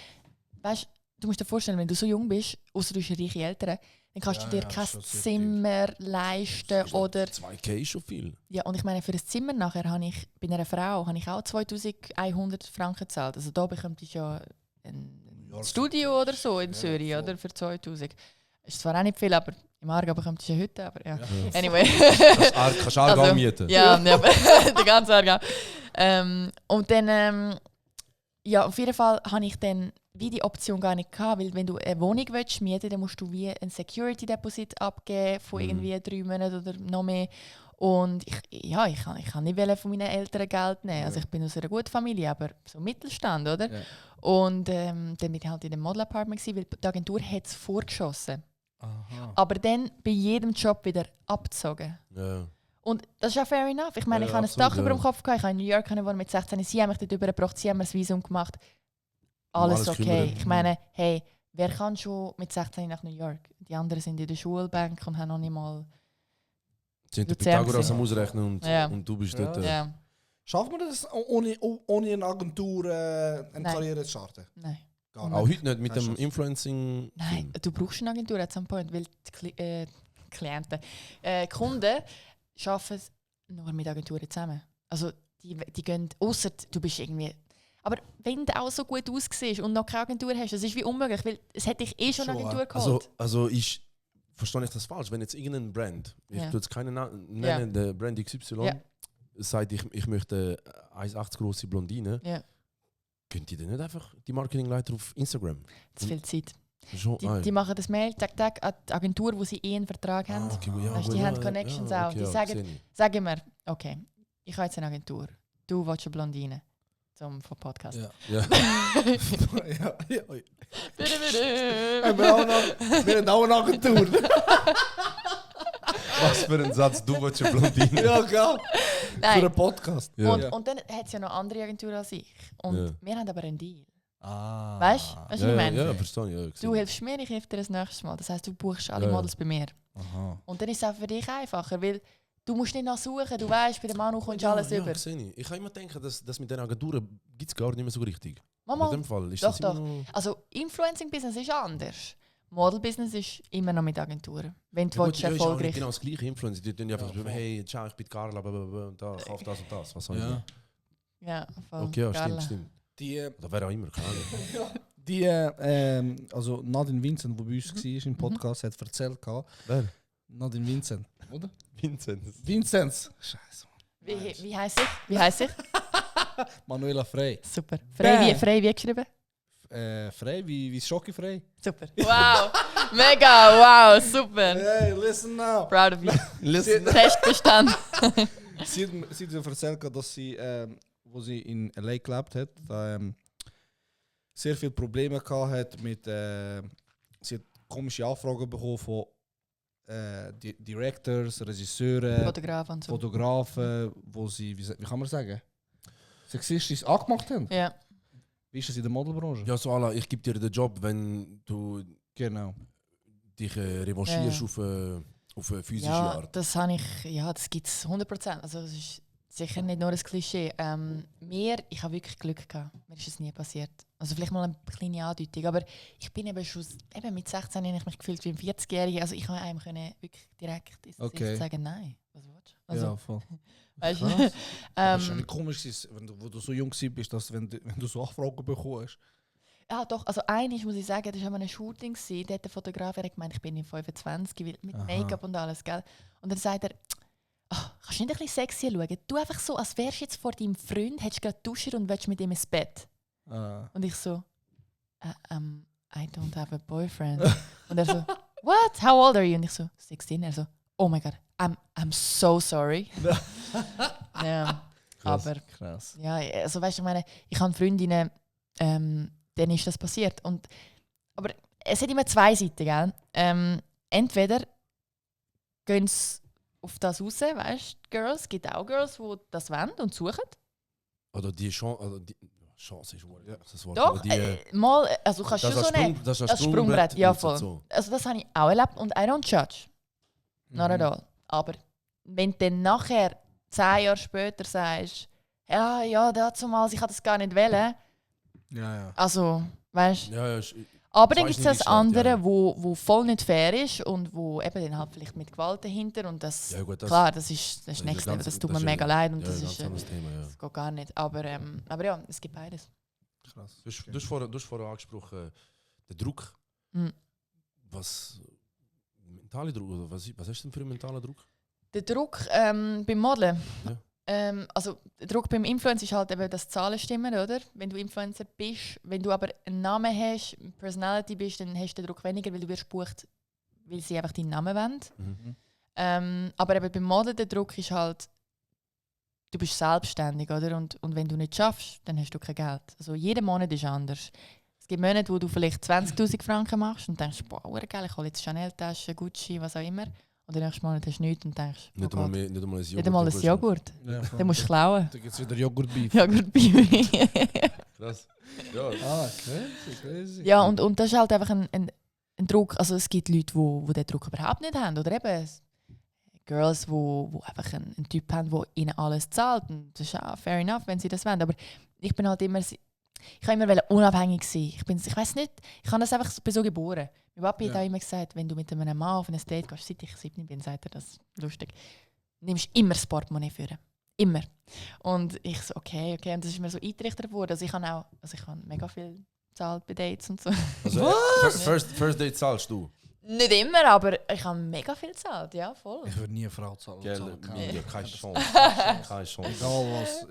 S1: weißt, du musst dir vorstellen, wenn du so jung bist, außer du hast reiche Eltern, dann kannst du dir kein
S4: schon sehr
S1: Zimmer leisten oder...
S3: 2K ist schon viel.
S1: Ja, und ich meine, für ein Zimmer nachher habe ich, bei einer Frau, habe ich auch 2100 Franken gezahlt. Also da bekommst du ja ein Studio oder so in Zürich,
S4: voll.
S1: oder? Für 2000. Ist zwar auch nicht viel, aber im Aargau bekommst du eine Hütte, aber ja.
S3: Ja.
S1: Anyway.
S3: Kannst du Aargau
S1: Also,
S3: mieten?
S1: ja, der ganze Aargau. Und dann, ja, auf jeden Fall habe ich dann wie die Option gar nicht gehabt, weil wenn du eine Wohnung willst, mieten, dann musst du wie ein Security Deposit abgeben von irgendwie 3 Monaten oder noch mehr. Und ich kann nicht von meinen Eltern Geld nehmen. Also ich bin aus einer guten Familie, aber so Mittelstand, oder?
S4: Ja.
S1: Und dann bin ich halt in dem Model-Apartment gewesen, weil die Agentur hat es vorgeschossen.
S4: Aha.
S1: Aber dann bei jedem Job wieder abgezogen.
S3: Ja.
S1: Und das ist ja fair enough. Ich meine,
S3: Ja,
S1: ich habe ein
S3: absolut,
S1: Dach
S3: ja.
S1: über dem Kopf gehabt, ich habe in New York gewohnt mit 16. Sie haben mich dort übergebracht, sie haben mir das Visum gemacht. Alles
S3: alles
S1: okay.
S3: kümmern.
S1: Ich meine, hey, wer kann schon mit 16 nach New York? Die anderen sind in der Schulbank und haben noch nicht mal...
S3: Sie sind der
S1: Luzern
S3: Pythagoras
S1: gewesen.
S3: am Ausrechnen und,
S1: Ja.
S3: und du bist
S4: Ja.
S3: dort.
S1: Ja,
S4: Schafft man das ohne eine Agentur eine
S1: Nein.
S4: Karriere zu starten?
S1: nein.
S4: Gar
S3: Auch heute nicht mit
S4: Keine
S3: dem
S4: Chance.
S3: Influencing.
S1: Nein, du brauchst eine Agentur at some point, weil die Klienten, Kunden arbeiten nur mit Agenturen zusammen. Also die gehen, ausser du bist irgendwie... Aber wenn du auch so gut aussiehst und noch keine Agentur hast, das ist wie unmöglich, weil es hätte dich eh schon eine
S4: Schon,
S1: Agentur geholt.
S3: Also verstehe ich das falsch? Wenn jetzt irgendein Brand, ich
S1: Ja.
S3: tue jetzt keinen nennen,
S1: Ja.
S3: der Brand XY,
S1: Ja.
S3: sagt, ich möchte 1,80 große Blondine,
S1: Ja.
S3: könnt ihr denn nicht einfach die Marketingleiter auf Instagram?
S1: Zu viel Zeit.
S3: Schon,
S1: Die machen das Mail, Tag, an die Agentur, wo sie eh einen Vertrag haben.
S3: okay, ja,
S1: Weißt,
S3: gut,
S1: die
S3: ja,
S1: haben Connections auch. Die
S3: ja,
S1: sagen-
S3: sehe ich.
S1: Sagen wir, okay, ich habe jetzt eine Agentur. Du willst eine Blondine. Vom Podcast.
S4: Ja.
S3: Ja.
S4: ja, ja.
S1: Bitte.
S4: Wir haben auch eine Agentur.
S3: Was für ein Satz, du willst eine Blondine.
S4: Ja, klar. Für
S1: Nein.
S4: einen Podcast.
S3: Ja.
S1: Und dann hat es ja noch andere Agenturen als ich. Und
S3: Ja.
S1: wir haben aber einen Deal.
S4: Ah.
S1: Weißt du, was ich
S3: Ja,
S1: meine?
S3: ja, verstehe ich. Ja,
S1: Du
S3: gesehen.
S1: hilfst mir, ich helfe dir das nächste Mal. Das heisst, du buchst alle
S3: Ja.
S1: Models bei mir.
S4: Aha.
S1: Und dann ist es auch für dich einfacher, weil du musst nicht nachsuchen. Du weißt, bei dem Manu kommst du alles über.
S3: Sehe ich. Ich kann immer denken, dass das mit den Agenturen gibt es gar nicht mehr so richtig.
S1: Mama,
S3: In dem Fall ist
S1: Doch,
S3: das immer
S1: doch.
S3: noch...
S1: also Influencing-Business ist anders. Model-Business ist immer noch mit Agenturen. Wenn du
S3: Ja, gut,
S1: willst,
S3: ja, ist auch nicht
S1: erfolgreich.
S3: genau das gleiche Influencer. Die tun ja einfach
S4: Ja,
S3: so, hey, ciao, ich bin Carla, blablabla, und da, kauf das und das. Was soll
S4: Ja.
S3: ich?
S1: Ja, voll.
S3: Okay, ja,
S1: Carla.
S3: stimmt.
S4: Die,
S3: Oder wer auch immer, keine Ahnung.
S4: also Nadine Vincent, die bei uns war im Podcast, hat erzählt,
S3: Wer?
S4: Nadine Vincent, oder?
S3: Vincent.
S4: Vinzenz. Scheiße.
S1: Wie heisst ich? Wie heisst ich?
S4: Manuela Frey.
S1: Super.
S4: Bäh.
S1: Frei wie geschrieben?
S4: Frey, wie Schocki Frey?
S1: Super. Wow. Mega, wow, super.
S4: Hey, listen now.
S1: Proud of you.
S3: Listen.
S1: Test bestanden.
S4: Sie hat mir erzählt, dass sie, wo sie in L.A. gelebt hat, da, sehr viele Probleme gehabt hat mit... sie hat komische Anfragen bekommen von Directors, Regisseuren,
S1: Fotograf und so.
S4: Fotografen, wo sie, wie kann man sagen, sexistisch angemacht haben.
S1: Ja.
S4: Wie ist es in der Modelbranche?
S3: Ja, so Ala, ich gebe dir den Job, wenn du
S4: Genau.
S3: dich revanchierst auf eine physische Art.
S1: Das gibt es 100%. Also es ist sicher nicht nur ein Klischee. Ich habe wirklich Glück gehabt. Mir ist es nie passiert. Also vielleicht mal eine kleine Andeutung, aber ich bin eben schon mit 16 habe ich mich gefühlt wie ein 40-Jähriger. Also ich konnte einem wirklich direkt ins Gesicht sagen, nein. Was willst du? Also,
S4: Ja, voll.
S1: weißt
S4: Krass.
S1: du?
S4: Das ist ja nicht komisch, wo du so jung bist, dass wenn du so Anfragen bekommst.
S1: Ja, doch. Also eines muss ich sagen, das war an einem Shooting. Da hat der Fotograf gemeint, ich bin in 25 mit Make-up und alles, gell? Und dann sagt er, kannst du nicht ein bisschen sexy schauen? Du einfach so, als wärst du jetzt vor deinem Freund, hättest gerade duschen und willst mit ihm ins Bett. Und ich so, I don't have a boyfriend. Und er so, what? How old are you? Und ich so, 16. Er so, oh my god, I'm so sorry. Ja,
S3: Krass.
S1: aber
S4: Krass.
S1: ja, also weißt du, ich meine, ich habe Freundinnen, denen ist das passiert. Aber es hat immer zwei Seiten, gell? Entweder gehen sie auf das raus, weißt du, Girls, es gibt auch Girls, die das wollen und suchen.
S3: Oder die Chance, Chance ist das Wort.
S1: Doch, also du kannst schon so nehmen.
S3: Das
S1: Das Sprungbrett, ja voll.
S3: So.
S1: Also das habe ich auch erlebt und I don't judge. Not at all. Aber wenn du dann nachher 10 Jahre später sagst, ja, damals, ich hatte das gar nicht wollen.
S4: Ja.
S1: Also, weißt du.
S3: Ja,
S1: Aber dann
S3: weiß
S1: gibt es
S3: nicht,
S1: das
S3: wie es
S1: andere,
S3: läuft,
S1: wo voll nicht fair ist und wo eben dann halt vielleicht mit Gewalt dahinter und das,
S3: ja, gut,
S1: klar, das ist
S3: ist
S1: next
S3: ein
S1: level,
S3: ganz-
S1: das tut
S3: das
S1: mir
S3: ist
S1: mega leid und
S3: ja,
S1: das
S3: ein
S1: ist,
S3: ganz anderes Thema, ja.
S1: das geht gar nicht. Aber ja, es gibt beides.
S4: Krass.
S3: Du hast vorher angesprochen, der Druck.
S1: Mhm.
S3: Was mentale Druck, oder was hast du denn für einen mentalen Druck?
S1: Der Druck beim Modeln.
S3: Ja.
S1: Also der Druck beim Influencer ist halt eben, dass die Zahlen stimmen, oder? Wenn du Influencer bist, wenn du aber einen Namen hast, eine Personality bist, dann hast du den Druck weniger, weil du wirst gebucht, weil sie einfach deinen Namen wollen.
S3: Mhm.
S1: Aber eben beim Modeln der Druck ist halt, du bist selbstständig, oder? Und wenn du nicht schaffst, dann hast du kein Geld. Also jeder Monat ist anders. Es gibt Monate, wo du vielleicht 20'000 Franken machst und denkst, boah, geil, ich hole jetzt Chanel-Tasche, Gucci, was auch immer. Und den nächsten Monat hast du nichts und denkst,
S3: Nicht einmal ein Joghurt.
S1: nicht einmal ein Joghurt.
S4: Ja,
S1: Den musst du klauen.
S4: Da gibt es wieder Joghurt-Beef.
S1: Joghurt-Baby.
S3: Krass. Ja.
S4: Crazy.
S1: Ja, und das ist halt einfach ein Druck. Also es gibt Leute, die den Druck überhaupt nicht haben. Oder eben Girls, die einfach einen Typ haben, der ihnen alles zahlt. Und das ist auch fair enough, wenn sie das wollen. Aber ich bin halt immer... Ich kann immer unabhängig sein. Ich weiß nicht, ich habe das einfach so geboren. Mein Papi hat auch immer gesagt, wenn du mit einem Mann auf ein Date gehst, seit ich 17 bin, sagt er das lustig, nimmst immer das Portemonnaie für. Immer. Und ich so, okay. Und das ist mir so eingerichtet worden. Also ich habe mega viel gezahlt bei Dates und so.
S3: Also, First Date zahlst du?
S1: Nicht immer, aber ich habe mega viel gezahlt. Ja, voll.
S4: Ich würde nie eine Frau zahlen.
S3: Gell,
S4: Keine
S3: keine Chance. Keine Chance.
S4: Egal was.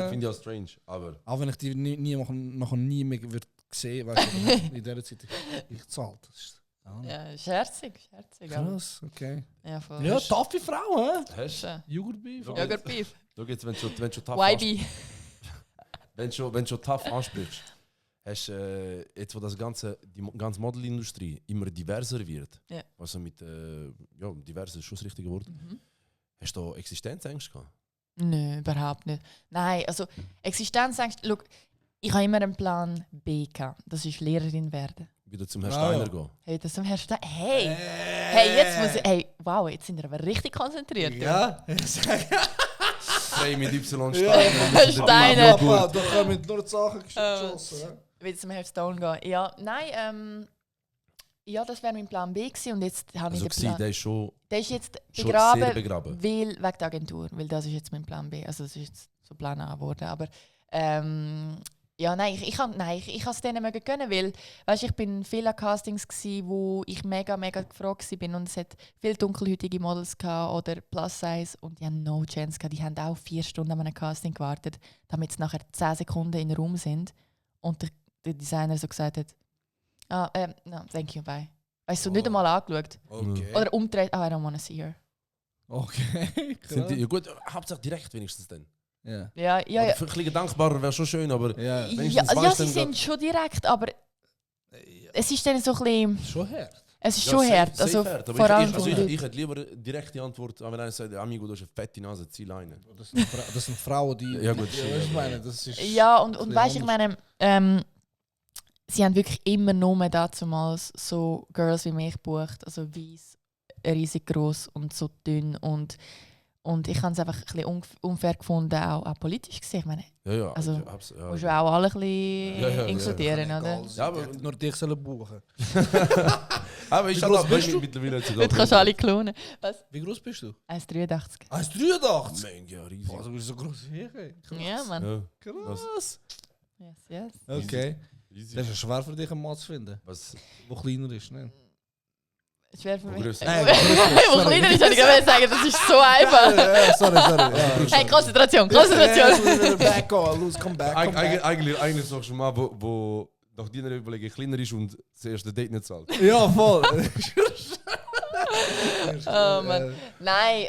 S3: Finde ich auch strange, aber...
S4: Auch wenn ich die nie mehr würde sehen, weißt du, in dieser Zeit, ich zahle. Das ist
S1: Ja, scherzig. aber-
S4: krass, okay.
S1: Ja, voll.
S4: Ja, taffe Frau, hä?
S3: Hast
S1: Schön.
S4: Joghurt-Beef.
S3: Ja,
S1: Joghurt-Beef.
S3: du jetzt, wenn du schon tough
S1: YB.
S3: wenn du schon tough ansprichst, hast jetzt, wo die ganze Modelindustrie immer diverser wird,
S1: Ja.
S3: also mit diverser ist schon das richtige Wort, hast du da Existenzängste gehabt?
S1: Nein, überhaupt nicht. Nein, also Existenzängste, schau, ich habe immer einen Plan B gehabt. Das ist Lehrerin werden.
S3: Wieder zum Herrn Steiner
S4: ja.
S3: gehen?
S1: Hey, das zum Herrn Steiner. Hey, jetzt muss ich. Hey, wow, jetzt sind wir aber richtig konzentriert.
S4: Ja,
S3: Frei mit Y
S1: Steiner.
S3: Steiner.
S4: Papa, da kommen nur die Sachen geschossen.
S1: Wieder zum Herrn Stone gehen. Ja, nein, ja, das wäre mein Plan B gewesen und jetzt habe ich
S3: Also
S1: den Plan.
S3: der ist schon
S1: Der ist jetzt
S3: sehr
S1: begraben,
S3: begraben.
S1: weil, wegen der Agentur, weil das ist jetzt mein Plan B. Also das ist jetzt so Plan A geworden. Aber ja, nein, ich kann es denen mega gönnen, weil weißt, ich bin viel an Castings gsi, wo ich mega gefragt bin und es hat viele dunkelhäutige Models gehabt oder Plus-Size und die haben no chance gehabt. Die haben auch 4 Stunden an einem Casting gewartet, damit sie nachher 10 Sekunden in den Raum sind und der Designer so gesagt hat, no, thank you, bye. Weißt du, nicht einmal angeschaut.
S4: Okay.
S1: Oder umdreht, I don't wanna see her.
S4: Okay,
S3: Sind die,
S4: krass.
S3: ja gut, hauptsächlich direkt wenigstens dann.
S4: Ja.
S1: Ja.
S3: Oder ein bisschen dankbarer wäre schon schön, aber
S4: Ja.
S3: wenigstens
S1: Ja,
S3: weißt
S1: sie
S3: du
S1: sind schon direkt, aber es ist dann so ein bisschen...
S4: Schon hart.
S1: Es ist
S3: Ja,
S1: schon
S3: safe-
S1: hart.
S3: safe
S1: Also
S3: hart, aber
S1: vor allem
S3: ich,
S1: von
S3: ich,
S1: Leuten.
S3: ich hätte lieber eine direkte Antwort, wenn einer sagt, Amigo, du hast eine fette Nase, zieh Leine.
S4: Das sind Frauen, die...
S3: Ja, gut,
S4: ja, ich meine, das ist...
S1: Ja, und
S4: bisschen
S1: weißt du, ich
S4: anders.
S1: meine, sie haben wirklich immer nur damals so Girls wie mich gebucht. Also weiss, riesig groß und so dünn. Und ich habe es einfach ein bisschen unfair gefunden, auch politisch gesehen. Ich meine,
S3: Ja, ja.
S1: Also,
S3: ich hab's, ja.
S1: musst du auch alle ein bisschen
S3: Ja, ja, ja.
S1: inkludieren, oder?
S4: Egal,
S3: Ja, aber-
S4: die hätten nur dich sollen buchen.
S3: Aber ich
S4: Wie
S3: habe
S4: groß bist du?
S3: mittlerweile jetzt
S1: Jetzt kannst du alle klonen.
S4: Wie groß bist du?
S1: 1,83.
S4: 1,83?
S3: Mengen, ja, riesig.
S4: Boah, du bist so groß wie ich, ey.
S1: Ja, Mann.
S3: Ja,
S4: Krass.
S1: Yes, yes.
S4: Okay.
S3: easy.
S4: Das ist schwer für dich, einen Mann zu finden,
S3: Was?
S4: der kleiner ist, ne?
S1: Schwer für
S3: Wo
S1: mich.
S3: grösser?
S1: Wo kleiner ist, habe ich gerade sagen, das ist so einfach.
S4: Ja, sorry. Ja.
S1: Hey, Konzentration, Konzentration.
S4: Back on, lose, come back, come back.
S3: Eigentlich suchst du einen Mann, wo nach deiner Überlegung kleiner ist und das erste Date nicht zahlt.
S4: Ja, voll.
S1: Oh Mann. Nein,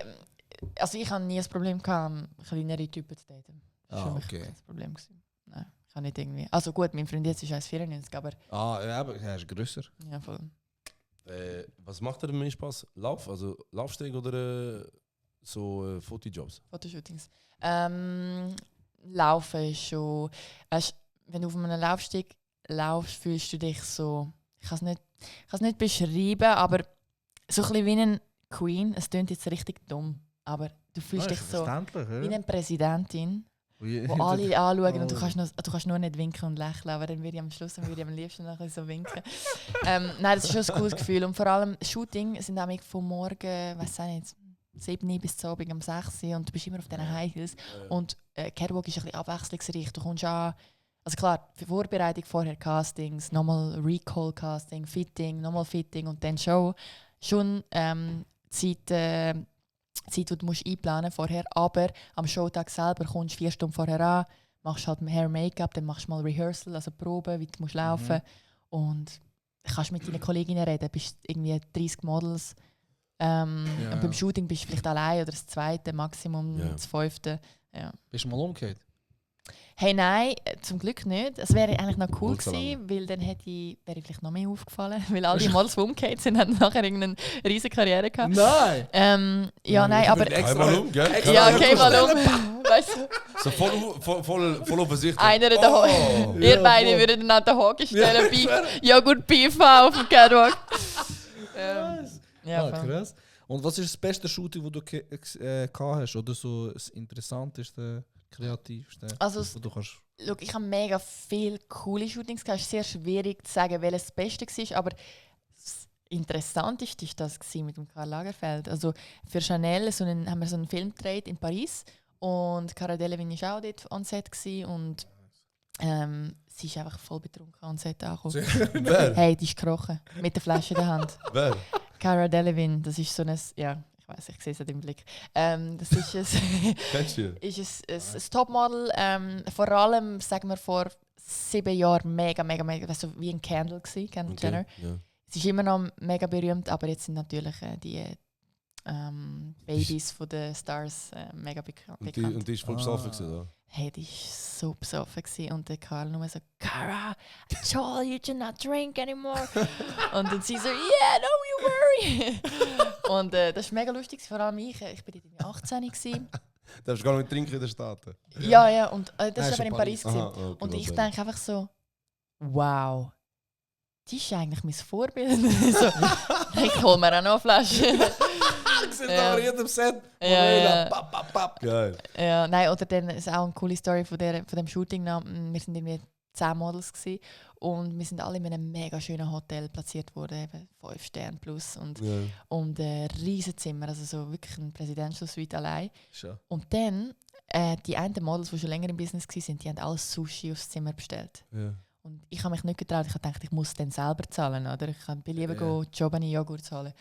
S1: also ich habe nie ein Problem gehabt, kleinere Typen zu daten. Das war
S4: Ah,
S1: für mich
S4: okay.
S1: kein Problem gewesen. Nein, ich kann nicht irgendwie. Also gut, mein Freund jetzt ist 1,94, aber
S4: Ja, aber er ist grösser.
S1: ja, voll.
S3: Was macht dir mehr Spaß? Lauf? Also Laufsteg oder so Fotojobs?
S1: Fotoshootings. Laufen ist schon. Weißt, wenn du auf einem Laufsteg laufst, fühlst du dich so. Ich kann es nicht beschreiben, aber so ein bisschen wie eine Queen. Es klingt jetzt richtig dumm, aber du fühlst dich so wie eine Präsidentin, wo alle anschauen und du kannst nur nicht winken und lächeln, aber dann würde ich am Schluss am liebsten noch ein bisschen so winken. Nein, das ist schon ein cooles Gefühl und vor allem Shooting sind nämlich von morgen, weiß ich nicht, 7 bis zum Abend um 6 Uhr und du bist immer auf diesen High Heels und Catwalk ist ein bisschen abwechslungsreich. Du kommst an, also klar, für Vorbereitung vorher Castings, nochmal Recall Casting, Fitting, nochmal Fitting und dann Show. Schon Zeit, die du musst einplanen vorher, aber am Showtag selber kommst du 4 Stunden vorher an, machst halt Hair, Make-up, dann machst du mal Rehearsal, also Proben, wie du musst laufen und kannst mit deinen Kolleginnen reden, bist irgendwie 30 Models. Und beim Shooting bist du vielleicht allein oder das zweite, Maximum das 5. Ja.
S4: Bist du mal umgekehrt?
S1: Hey, nein, zum Glück nicht. Es wäre eigentlich noch cool
S3: Ultra
S1: gewesen, weil dann wäre ich vielleicht noch mehr aufgefallen, weil all die Models, die umgekehrt sind, haben nachher irgendeine riesige Karriere gehabt.
S4: Nein!
S1: Ja, nein, aber...
S3: Einmal um, gell?
S1: Ja, okay, mal um. Weißt du,
S3: So voll offensichtlich.
S1: einer der
S3: Oh.
S1: ihr
S4: Ja,
S1: beide
S4: voll.
S1: würden dann an den Haken stellen, Joghurt Beef auf dem Catwalk. Ja, voll.
S4: Krass. Und was ist das beste Shooting, das du gehabt hast? Oder so das interessanteste, kreativste?
S1: Also,
S4: wo du kannst...
S1: Schau, ich habe mega viele coole Shootings gehabt. Es ist sehr schwierig zu sagen, welches das Beste war, aber das Interessanteste war das mit dem Karl Lagerfeld. Also für Chanel haben wir so einen Film gedreht in Paris und Cara Delevingne war auch dort on Set und sie ist einfach voll betrunken on Set angekommen.
S3: Wer?
S1: Hey, die ist gekrochen, mit der Flasche in der Hand.
S3: Wer?
S1: Cara Delevingne, das ist so ein... Ja, ich weiß, ich sehe es im Blick. Das ist ein...
S3: Kennst du?
S1: ist ein Topmodel, vor allem, sagen wir, vor 7 Jahren mega, weißt du, wie ein Candle gsi, Kendall Jenner.
S3: Ja.
S1: Sie ist immer noch mega berühmt, aber jetzt sind natürlich die Babys von den Stars mega bekannt.
S3: Und die ist voll besoffen gewesen, oder?
S1: Hey, die war so besoffen gsi und der Karl nur so, Cara, I told you to not drink anymore. Und dann sie so, yeah, no, you worry. Und das ist mega lustig, vor allem ich war dort 18 gsi.
S3: Darfst du gar nicht trinken in den Staaten?
S1: Ja, und das
S4: ist
S1: war aber
S4: in
S1: in Paris.
S3: Aha,
S1: Gewesen.
S3: okay,
S1: Und
S3: was
S1: ich
S3: soll
S1: denke einfach so, wow, die ist eigentlich mein Vorbild. So, ich hole mir auch noch eine Flasche.
S4: Ich sehe da in jedem Set.
S1: Ja.
S3: Geil.
S1: Ja, nein, oder dann ist auch eine coole Story von dem Shooting. Wir waren irgendwie 10 Models gewesen, und wir sind alle in einem mega schönen Hotel platziert worden, eben 5 Sterne plus und ein riesiges Zimmer, also so wirklich ein Presidential Suite allein.
S4: Schon.
S1: Und dann, die einen Models, die schon länger im Business waren, die haben alles Sushi aufs Zimmer bestellt.
S3: Ja.
S1: Und ich habe mich nicht getraut, ich habe gedacht, ich muss dann selber zahlen, oder? Ich kann lieber
S4: Ja.
S1: Chobani Joghurt zahlen.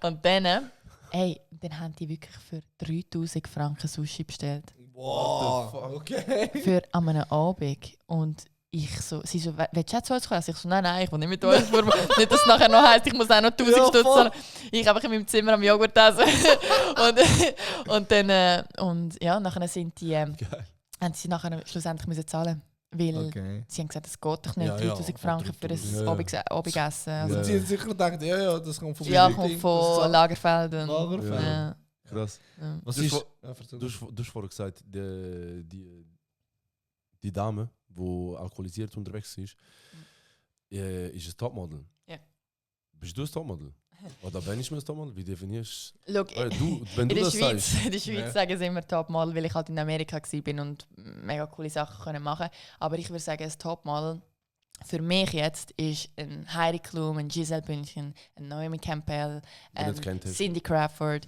S1: Und dann, dann haben die wirklich für 3000 Franken Sushi bestellt.
S4: Wow, okay.
S1: Für an einem Abend. Und sie so, willst du auch zu uns kommen? Also ich so, nein, ich will nicht mit euch. Nicht, dass es nachher noch heisst, ich muss auch noch 1000
S4: Ja,
S1: Stutz
S4: voll.
S1: zahlen. Ich einfach in meinem Zimmer am Joghurt essen. und dann, und ja, nachher haben sie nachher schlussendlich müssen zahlen. Weil sie haben gesagt, es geht doch nicht,
S3: Ja, ja,
S1: 3000 Franken für ein
S3: ja.
S1: Abendessen.
S3: Ja.
S1: Also,
S4: Sie haben sicher gedacht, ja, das kommt von
S1: ja,
S4: Ding,
S1: kommt
S4: das
S1: von
S4: zahlt-
S1: Lagerfelden.
S4: Lagerfeld.
S1: Ja.
S3: Krass.
S1: Ja.
S4: Was
S3: Du hast
S4: ist...
S3: vor-
S4: Ja, erzähl.
S3: Du hast vorhin gesagt, die Dame, die alkoholisiert unterwegs ist ein Topmodel.
S1: Ja.
S3: Bist du ein Topmodel? Oder wenn ich mir ein Topmodel? Wie definierst
S1: Schau,
S3: du? Wenn
S1: in
S3: du
S1: der
S3: das
S1: Schweiz,
S3: sagst.
S1: in der Schweiz sagen sie immer Topmodel, weil ich halt in Amerika war und mega coole Sachen können machen. Aber ich würde sagen, ein Topmodel für mich jetzt ist ein Heidi Klum, ein Giselle Bündchen, ein Naomi Campbell,
S3: Wenn du es kennt hast.
S1: Cindy Crawford.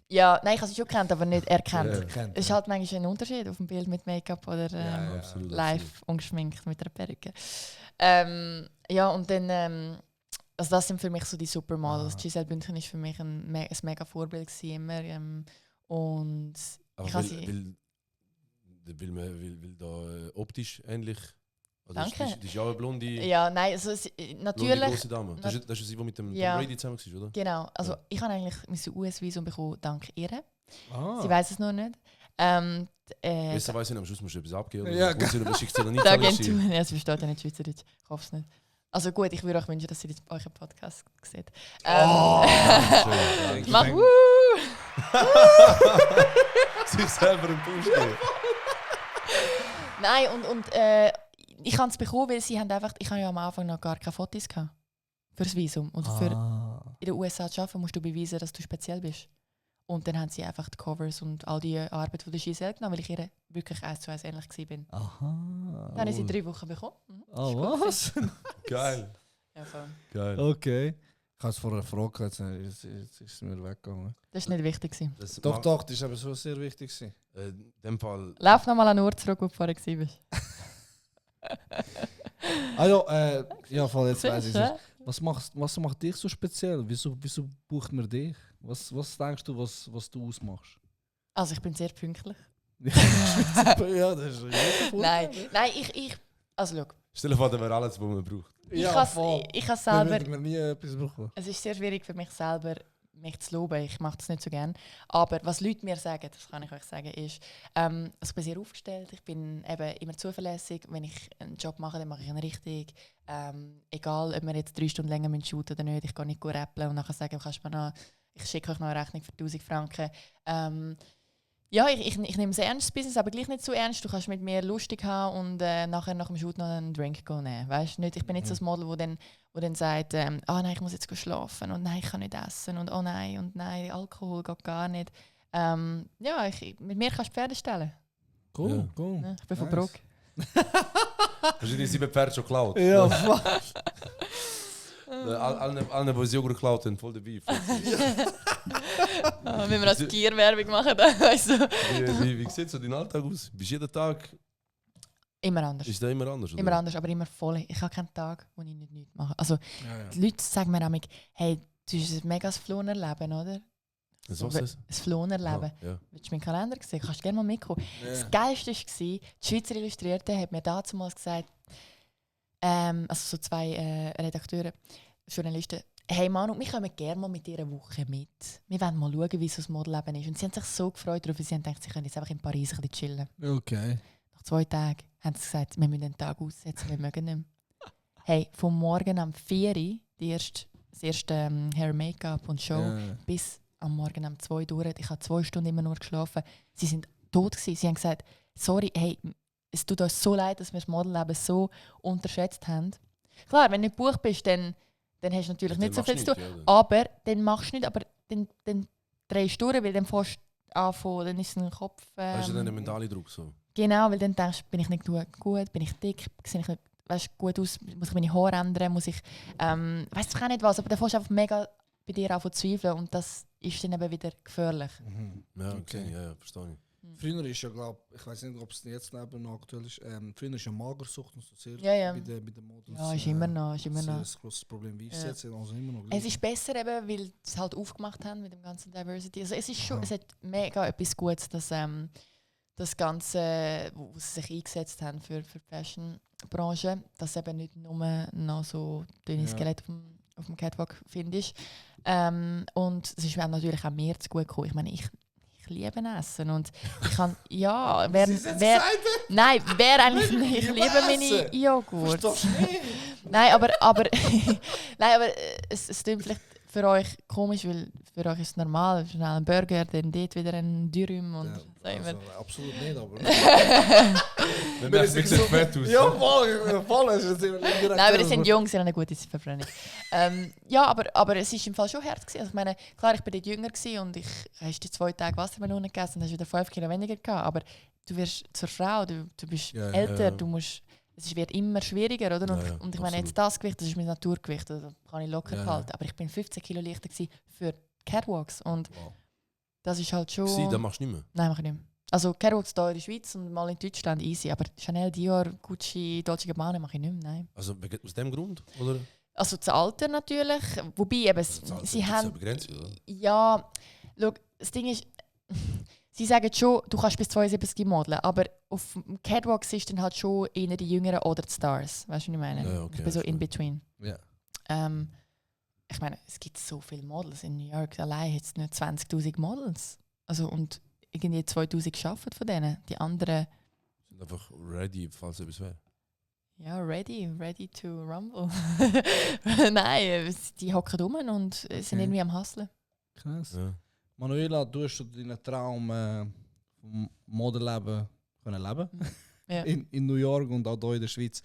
S1: Ja, nein, ich habe sie schon kennt, aber nicht erkannt.
S3: Ja.
S4: Kennt,
S1: Es ist halt manchmal ein Unterschied auf dem Bild mit Make-up oder
S4: ja,
S3: Absolut,
S1: live ungeschminkt mit einer Perücke. Ja, und dann, also das sind für mich so die Supermodels. Giselle Bündchen ist für mich ein mega Vorbild gewesen, immer. Und
S3: Aber
S1: ich habe
S3: weil
S1: sie...
S3: will da optisch ähnlich. Also
S1: Danke.
S3: Das ist ja auch eine blonde,
S1: Ja, nein, also
S3: blonde
S1: natürlich...
S3: grosse Dame. Das ist sie, die mit dem
S1: Ja.
S3: Tom Brady zusammen war, oder?
S1: Genau, also
S3: Ja.
S1: ich habe eigentlich mein US-Visum bekommen dank ihr.
S4: Ah.
S1: Sie weiß es noch nicht.
S3: Besser weiss ich nicht, am Schluss musst du etwas abgeben.
S4: Ja,
S3: Oder sie schickt sie dann nicht
S1: Die
S3: alles
S1: Agentur,
S3: hin.
S1: ja, sie versteht ja nicht Schweizerdeutsch. Ich hoffe es nicht. Also gut, ich würde euch wünschen, dass sie euren Podcast sieht.
S3: Schön.
S1: Mach
S3: Sich selber im Push geben.
S1: Nein, und ich habe es bekommen, weil sie haben einfach... Ich habe ja am Anfang noch gar keine Fotos gehabt. Für das Visum. Und für in den USA zu arbeiten, musst du beweisen, dass du speziell bist. Und dann haben sie einfach die Covers und all die Arbeit von der Giselle genommen, weil ich ihr wirklich 1:1 ähnlich war.
S4: Aha.
S1: Dann habe ich sie 3 Wochen bekommen. Mhm.
S4: Oh, was?
S3: Geil.
S1: Ja, voll.
S3: Geil.
S4: Okay. Ich habe es vorher gefragt, jetzt ist es mir weggegangen.
S1: Das war nicht wichtig gewesen.
S3: Das
S4: Doch,
S3: macht-
S4: doch, das ist aber so sehr wichtig gewesen.
S3: In dem Fall.
S1: Lauf nochmal an den Ort zurück, wo du vorher warst.
S4: Ja, voll, jetzt weiß ich es.
S1: Ja?
S4: Was macht dich so speziell? Wieso bucht man dich? Was denkst du, was du ausmachst?
S1: Also ich bin sehr pünktlich.
S4: Ja, das ist
S1: Nein, ich... Also schau,
S3: Stell dir vor, das wäre alles, was man braucht.
S1: ich kann selber...
S4: Wir nie etwas bekommen.
S1: Es ist sehr schwierig für mich selber, mich zu loben. Ich mache das nicht so gerne. Aber was Leute mir sagen, das kann ich euch sagen, ist, also ich bin sehr aufgestellt. Ich bin eben immer zuverlässig. Wenn ich einen Job mache, dann mache ich ihn richtig. Egal, ob wir jetzt 3 Stunden länger shooten oder nicht. Ich gehe nicht gut rappeln und nachher sagen, ich schicke euch noch eine Rechnung für 1000 Franken. Ja, ich nehme es ernst, das Business, aber gleich nicht so ernst. Du kannst mit mir lustig haben und nachher nach dem Shoot noch einen Drink nehmen. Weißt, nicht, ich bin nicht so das Model, wo dann sagt, nein, ich muss jetzt schlafen und nein, ich kann nicht essen und oh nein, und nein, Alkohol geht gar nicht. Ja, mit mir kannst du Pferde stellen.
S4: Cool,
S3: Ja.
S4: cool.
S1: Ja, ich bin von
S4: Nice.
S1: Bruck.
S3: Hast du die 7 Pferde schon geklaut?
S4: Ja, fuck.
S3: Alle, die sie Joghurt geklaut haben, voll dabei.
S1: Wenn wir als Tierwerbung machen, dann weißt du.
S3: Wie sieht so dein Alltag aus? Bist du jeden Tag...
S1: Immer anders.
S3: Ist der immer anders? Oder?
S1: Immer anders, aber immer voll. Ich habe keinen Tag, wo ich nichts mache. Also,
S4: Ja,
S1: die Leute sagen mir immer, hey, du hast ein mega Flonerleben, oder?
S3: Was ist das?
S1: Ein Flonerleben.
S3: Ja.
S1: Willst du meinen Kalender sehen? Kannst du gerne mal mitkommen. Das Geilste war, die Schweizer Illustrierte hat mir damals gesagt, also so 2 Redakteure, Journalisten, hey Manu, wir kommen gerne mal mit dir eine Woche mit. Wir wollen mal schauen, wie so das Modelleben ist. Und sie haben sich so gefreut darauf, sie haben gedacht, sie können jetzt einfach in Paris ein bisschen chillen.
S4: Okay.
S1: Nach 2 Tagen haben sie gesagt, wir müssen einen Tag aussetzen, wir mögen nicht mehr. Hey, vom Morgen am 4 Uhr, das erste Hair, Make-up und Show,
S4: Ja.
S1: bis am Morgen um 2 Uhr durch. Ich habe 2 Stunden immer nur geschlafen. Sie sind tot gewesen. Sie haben gesagt, sorry, hey, es tut uns so leid, dass wir das Modelleben so unterschätzt haben. Klar, wenn du nicht gebucht bist, dann hast du natürlich nicht so viel zu tun. Aber dann machst du nicht, aber dann drehst du durch, weil dann fährst du anfangen, dann ist es ein Kopf...
S3: Hast du dann einen mentalen Druck so?
S1: Genau, weil dann denkst du, bin ich nicht gut, bin ich dick, sehe ich nicht gut aus, muss ich meine Haare ändern, muss ich... weiss ich auch nicht was, aber dann fährst du einfach mega bei dir an zu zweifeln und das ist dann eben wieder gefährlich.
S3: Ja,
S4: Okay.
S3: okay. Ja, verstehe ich.
S4: Früher ist ja, glaube ich weiß nicht, ob es jetzt noch aktuell ist, früher ist ja Magersucht und so sehr
S1: Ja.
S4: bei den Models.
S1: Ja, ist immer noch.
S4: Sehr ein grosses Problem. Wie ist es
S1: Ja.
S4: jetzt? Also immer noch
S1: Es ist besser, eben, weil sie es halt aufgemacht haben mit dem ganzen Diversity. Also es ist schon,
S4: Aha.
S1: es hat mega etwas Gutes, dass das Ganze, wo sie sich eingesetzt haben für die Fashion-Branche, dass eben nicht nur noch so dünne
S4: Ja.
S1: Skelett auf dem Catwalk findest. Und es ist mir natürlich auch mehr zu gut gekommen. Ich meine, ich ich liebe Essen und ich kann, nein, wer eigentlich nicht, ich liebe meine Joghurt. Nein, aber es klingt vielleicht für euch komisch, weil für euch ist es normal, schnell ein Burger, dann dort wieder ein Dürüm und so immer.
S4: Absolut nicht, aber...
S3: Wenn man sieht fett aus.
S4: Ja, voll.
S1: Nein, aber die sind jung, sie haben eine gute Verbrennung. Ja, aber es war im Fall schon hart gewesen. Also ich meine, klar, ich war dort jünger gewesen und ich hast die 2 Tage Wassermelone gegessen und hast wieder 5 Kilo weniger gehabt. Aber du wirst zur Frau, du bist älter, du musst... Es wird immer schwieriger, oder? Und ich meine, jetzt das Gewicht, das ist mein Naturgewicht, das kann ich locker halten. Aber ich bin 15 Kilo leichter für Catwalks und das ist halt schon...
S3: Das machst du nicht mehr?
S1: Nein, mach ich nicht mehr. Also Catwalks hier in der Schweiz und mal in Deutschland easy, aber Chanel, Dior, Gucci, Dolce Gabbana mache ich nicht mehr, nein.
S3: Also aus dem Grund, oder?
S1: Also das Alter natürlich, wobei eben, sie haben...
S3: Begrenzt, oder?
S1: Ja, schau, das Ding ist... Sie sagen schon, du kannst bis 72 modeln, aber auf dem Catwalk ist dann halt schon eher die Jüngeren oder die Stars. Weißt du, was ich meine?
S3: Ja, okay,
S1: ich bin so in between.
S4: Ja.
S1: Ich meine, es gibt so viele Models in New York. Allein hat es nicht 20'000 Models. Also, und irgendwie 2'000 arbeiten von denen. Die anderen...
S3: Sind einfach ready, falls etwas wäre.
S1: Ja, ready to rumble. Nein, die hocken rum und sind irgendwie am Hustlen.
S4: Krass.
S3: Ja.
S4: Manuela, du hast deinen Traum vom Modelleben können leben.
S1: Ja.
S4: In New York und auch hier in der Schweiz.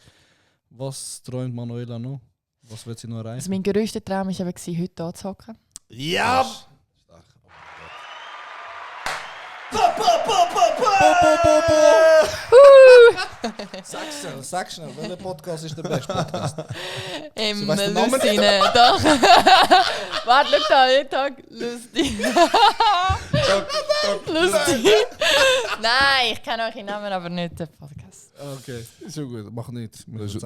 S4: Was träumt Manuela noch? Was wird sie noch erreichen?
S1: Also mein grösster Traum war eben, heute hier zu hocken.
S4: Ja!
S3: Stark.
S4: Sag schnell, welcher Podcast ist der beste Podcast?
S1: Im
S4: weiss den Namen nicht.
S1: Lucine, doch. Warte, schau da, jeden Tag lustig. Lustig. Nein, ich kenne eure Namen, aber nicht den Podcast.
S4: Okay, ist schon gut, mach nicht.
S3: Das ist